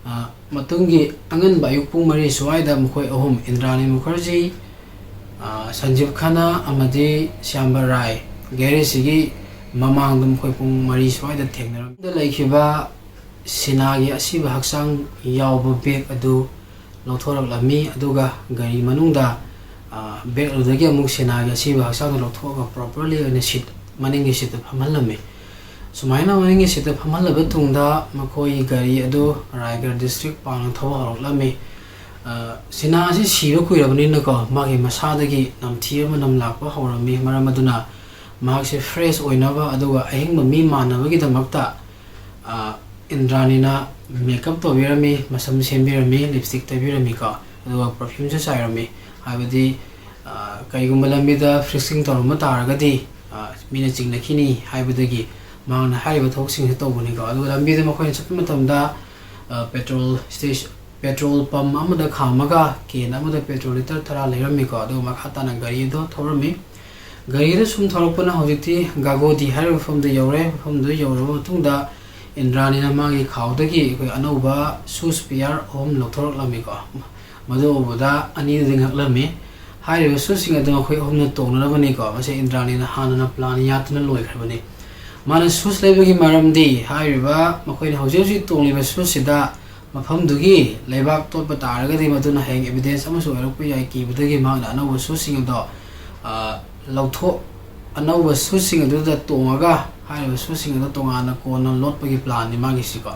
ꯑ, ꯃꯇꯨꯡꯒꯤ ꯑꯉꯟꯕ ꯑꯌꯨꯛ ꯄꯨꯡ ꯃꯔꯤ ꯁ꯭ꯋꯥꯏꯗ ꯃꯈꯣꯏ ꯑꯍꯨꯝ, ꯏꯟꯗ꯭ꯔꯥꯅꯤ ꯃꯨꯈꯔꯖꯤ, ꯑ, ꯁꯟꯖꯤꯕ ꯈꯟꯅꯥ ꯑꯃꯗꯤ ꯁ꯭ꯌꯥꯝꯕ ꯔꯥꯏ, ꯒꯦꯔꯦꯖꯁꯤꯒꯤ ꯃꯃꯥꯡꯗ ꯃꯈꯣꯏ ꯄꯨꯡ ꯃꯔꯤ ꯁ꯭ꯋꯥꯏꯗ ꯊꯦꯡꯅꯔꯝꯃꯤ꯫ ꯂꯩꯈꯤꯕ ꯁꯤꯅꯥꯒꯤ ꯑꯁꯤꯕ ꯍꯛꯆꯥꯡ ꯌꯥꯎꯕ ꯕꯦꯒ ꯑꯗꯨ ꯂꯧꯊꯣꯔꯛꯂꯝꯃꯤ, ꯑꯗꯨꯒ ꯒꯥꯔꯤ ꯃꯅꯨꯡꯗ, ꯑ, ꯕꯦꯒ ꯑꯗꯨꯗꯒꯤ ꯑꯃꯨꯛ ꯁꯤꯅꯥꯒꯤ ꯑꯁꯤꯕ ꯍꯛꯆꯥꯡꯗꯣ ꯂꯧꯊꯣꯛꯑꯒ ꯄ꯭ꯔꯣꯄꯔꯂꯤ ꯑꯣꯏꯅ ꯁꯤꯠ, ꯃꯅꯤꯡꯒꯤ ꯁꯤꯠꯇ ꯐꯝꯍꯜꯂꯝꯃꯤ꯫ ꯁꯨꯃꯥꯏꯅ ꯃꯅꯤꯡꯒꯤ ꯁꯤꯠꯇ ꯐꯝꯍꯜꯂꯕ ꯇꯨꯡꯗ ꯃꯈꯣꯏꯒꯤ ꯒꯥꯔꯤ ꯑꯗꯨ ꯔꯥꯏꯒꯔ ꯗꯤꯁꯇ꯭ꯔꯤꯛ ꯄꯥꯡꯅ ꯊꯧꯕ ꯍꯧꯔꯛꯂꯝꯃꯤ꯫ ꯑ, ꯁꯤꯅꯥ ꯑꯁꯤ ꯁꯤꯕ ꯀꯨꯏꯔꯕꯅꯤꯅꯀꯣ, ꯃꯥꯒꯤ ꯃꯁꯥꯗꯒꯤ ꯅꯝꯊꯤꯕ ꯃꯅꯝ ꯂꯥꯛꯄ ꯍꯧꯔꯝꯃꯤ꯫ ꯃꯔꯝ ꯑꯗꯨꯅ ꯃꯍꯥꯛꯁꯦ ꯐ꯭ꯔꯦꯁ ꯑꯣꯏꯅꯕ ꯑꯗꯨꯒ ꯑꯍꯤꯡꯕ ꯃꯤ ꯃꯥꯟꯅꯕꯒꯤꯗꯃꯛꯇ, ꯑ, ꯏꯟꯗ꯭ꯔꯥꯅꯤꯅ ꯃꯦꯀꯞ ꯇꯧꯕꯤꯔꯝꯃꯤ, ꯃꯁꯝ ꯁꯦꯝꯕꯤꯔꯝꯃꯤ, ꯂꯤꯞꯁꯇꯤꯛ ꯇꯩꯕꯤꯔꯝꯃꯤꯀꯣ, ꯑꯗꯨꯒ ꯄꯔꯐ꯭ꯌꯨꯝꯁꯨ ꯆꯥꯏꯔꯝꯃꯤ꯫ ꯍꯥꯏꯕꯗꯤ, ꯑ, ꯀꯩꯒꯨꯝꯕ ꯂꯝꯕꯤꯗ ꯐ꯭ꯔꯤꯁꯀꯤꯡ ꯇꯧꯔꯝꯕ ꯇꯥꯔꯒꯗꯤ, ꯑ, ꯃꯤꯅ ꯆꯤꯡꯅꯈꯤꯅꯤ ꯍꯥꯏꯕꯗꯒꯤ ꯃꯍꯥꯛꯅ ꯍꯥꯏꯔꯤꯕ ꯊꯕꯛꯁꯤꯡꯁꯤ ꯇꯧꯕꯅꯤꯀꯣ꯫ ꯑꯗꯨꯒ ꯂꯝꯕꯤꯗ ꯃꯈꯣꯏꯅ ꯆꯠꯄ ꯃꯇꯝꯗ, ꯑ, ꯄꯦꯇ꯭ꯔꯣꯜ ꯁ꯭ꯇꯦꯁ-, ꯄꯦꯇ꯭ꯔꯣꯜ ꯄꯝ ꯑꯃꯗ ꯈꯥꯝꯃꯒ ꯀꯦꯟ ꯑꯃꯗ ꯄꯦꯇ꯭ꯔꯣꯜ ꯂꯤꯇꯔ ꯇꯔꯥ ꯂꯩꯔꯝꯃꯤꯀꯣ꯫ ꯑꯗꯨꯒ ꯃꯈꯥ ꯇꯥꯅ ꯒꯥꯔꯤ ꯑꯗꯨ ꯊꯧꯔꯝꯃꯤ꯫ ꯒꯥꯔꯤ ꯑꯗꯨ ꯁꯨꯝ ꯊꯧꯔꯛꯄꯅ ꯍꯧꯖꯤꯛꯇꯤ ꯒꯥꯒꯣꯗꯤ ꯍꯥꯏꯔꯤꯕ ꯃꯐꯝꯗ ꯌꯧꯔꯦ꯫ ꯃꯐꯝꯗꯨꯗ ꯌꯧꯔꯕ ꯃꯇꯨꯡꯗ ꯏꯟꯗ꯭ꯔꯥꯅꯤꯅ ꯃꯥꯒꯤ ꯈꯥꯎꯗꯒꯤ ꯑꯩꯈꯣꯏ ꯑꯅꯧꯕ ꯁꯨꯁ ꯄꯤꯌꯥꯔ ꯑꯍꯨꯝ ꯂꯧꯊꯣꯔꯛꯂꯝꯃꯤꯀꯣ꯫ ꯃꯗꯨ ꯎꯕꯗ ꯑꯅꯤꯗꯨꯗꯤ ꯉꯛꯂꯝꯃꯤ꯫ ꯍꯥꯏꯔꯤꯕ ꯁꯨꯁꯁꯤꯡ ꯑꯗꯨ ꯃꯈꯣꯏ ꯑꯍꯨꯝꯅ ꯇꯣꯡꯅꯅꯕꯅꯤꯀꯣ꯫ ꯃꯁꯤ ꯏꯟꯗ꯭ꯔꯥꯅꯤꯅ ꯍꯥꯟꯅꯅ ꯄ꯭ꯂꯥꯟ ꯌꯥꯠꯇꯨꯅ ꯂꯣꯏꯈ꯭ꯔꯕꯅꯤ꯫ ꯃꯥꯅ ꯁꯨꯁ ꯂꯩꯕꯒꯤ ꯃꯔꯝꯗꯤ ꯍꯥꯏꯔꯤꯕ ꯃꯈꯣꯏꯅ ꯍꯧꯖꯤꯛ ꯍꯧꯖꯤꯛ ꯇꯣꯡꯂꯤꯕ ꯁꯨꯁꯁꯤꯗ ꯃꯐꯝꯗꯨꯒꯤ ꯂꯩꯕꯥꯛ ꯇꯣꯠꯄ ꯇꯥꯔꯒꯗꯤ ꯃꯗꯨꯅ ꯍꯌꯦꯡ ꯑꯦꯚꯤꯗꯦꯟꯁ ꯑꯃꯁꯨ ꯑꯣꯏꯔꯛꯄ ꯌꯥꯏ ꯀꯤꯕꯗꯒꯤ ꯃꯍꯥꯛꯅ ꯑꯅꯧꯕ ꯁꯨꯁꯁꯤꯡ ꯑꯗꯣ, ꯑ, ꯂꯧꯊꯣꯛ-, ꯑꯅꯧꯕ ꯁꯨꯁꯁꯤꯡ ꯑꯗꯨꯗ ꯇꯣꯡꯉꯒ ꯍꯥꯏꯔꯤꯕ ꯁꯨꯁꯁꯤꯡ ꯑꯗꯨ ꯇꯣꯉꯥꯟꯅ ꯀꯣꯟꯅ ꯂꯣꯠꯄꯒꯤ ꯄ꯭ꯂꯥꯟꯅꯤ ꯃꯥꯒꯤꯁꯤꯀꯣ꯫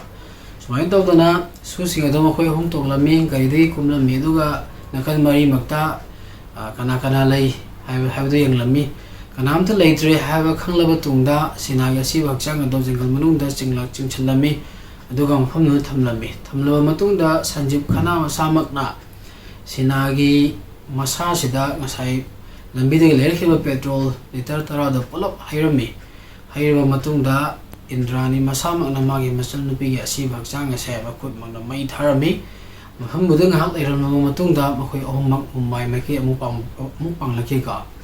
ꯁꯨꯃꯥꯏꯅ ꯇꯧꯗꯅ ꯁꯨꯁꯁꯤꯡ ꯑꯗꯨ ꯃꯈꯣꯏ ꯑꯍꯨꯝ ꯇꯣꯡꯂꯝꯃꯤ, ꯒꯥꯔꯤꯗꯒꯤ ꯀꯨꯝꯂꯝꯃꯤ, ꯑꯗꯨꯒ ꯅꯥꯀꯟ ꯃꯔꯤꯃꯛꯇ, ꯑ, ꯀꯅꯥ ꯀꯅꯥ ꯂꯩ ꯍꯥꯏꯕ, ꯍꯥꯏꯕꯗꯨ ꯌꯦꯡꯂꯝꯃꯤ꯫ ꯀꯅꯥꯝꯇ ꯂꯩꯇ꯭ꯔꯦ ꯍꯥꯏꯕ ꯈꯪꯂꯕ ꯇꯨꯡꯗ ꯁꯤꯅꯥꯒꯤ ꯑꯁꯤꯕ ꯍꯛꯆꯥꯡ ꯑꯗꯨ ꯖꯪꯒꯜ ꯃꯅꯨꯡꯗ ꯆꯤꯡꯂꯛ ꯆꯤꯡꯁꯤꯜꯂꯝꯃꯤ꯫ ꯑꯗꯨꯒ ꯃꯐꯝꯗꯨꯗ ꯊꯝꯂꯝꯃꯤ꯫ ꯊꯝꯂꯕ ꯃꯇꯨꯡꯗ ꯁꯟꯖꯤꯞ ꯈꯅꯥ ꯃꯁꯥꯃꯛꯅ ꯁꯤꯅꯥꯒꯤ ꯃꯁꯥꯁꯤꯗ ꯉꯁꯥꯏ ꯂꯝꯕꯤꯗꯒꯤ ꯂꯩꯔꯛꯈꯤꯕ ꯄꯦꯇ꯭ꯔꯣꯜ ꯂꯤꯇꯔ ꯇꯔꯥꯗꯣ ꯄꯨꯂꯞ ꯍꯩꯔꯝꯃꯤ꯫ ꯍꯩꯔꯕ ꯃꯇꯨꯡꯗ ꯏꯟꯗ꯭ꯔꯥꯅꯤ ꯃꯁꯥꯃꯛꯅ ꯃꯥꯒꯤ ꯃꯆꯟꯅꯨꯄꯤꯒꯤ ꯑꯁꯤꯕ ꯍꯛꯆꯥꯡ ꯑꯁꯦ ꯃꯈꯨꯠꯃꯛꯅ ꯃꯩ ꯊꯥꯔꯝꯃꯤ꯫ ꯃꯐꯝꯗꯨꯗ ꯉꯥꯏꯍꯥꯛ ꯂꯩꯔꯝꯂꯕ ꯃꯇꯨꯡꯗ ꯃꯈꯣꯏ ꯑꯍꯨꯝꯃꯛ ꯃꯨꯝꯕꯥꯏ ꯃꯥꯏꯀꯩ ꯑꯃꯨꯛ ꯄꯥꯡ-, ꯑꯃꯨꯛ ꯄꯥꯡꯂꯛꯈꯤꯀꯣ꯫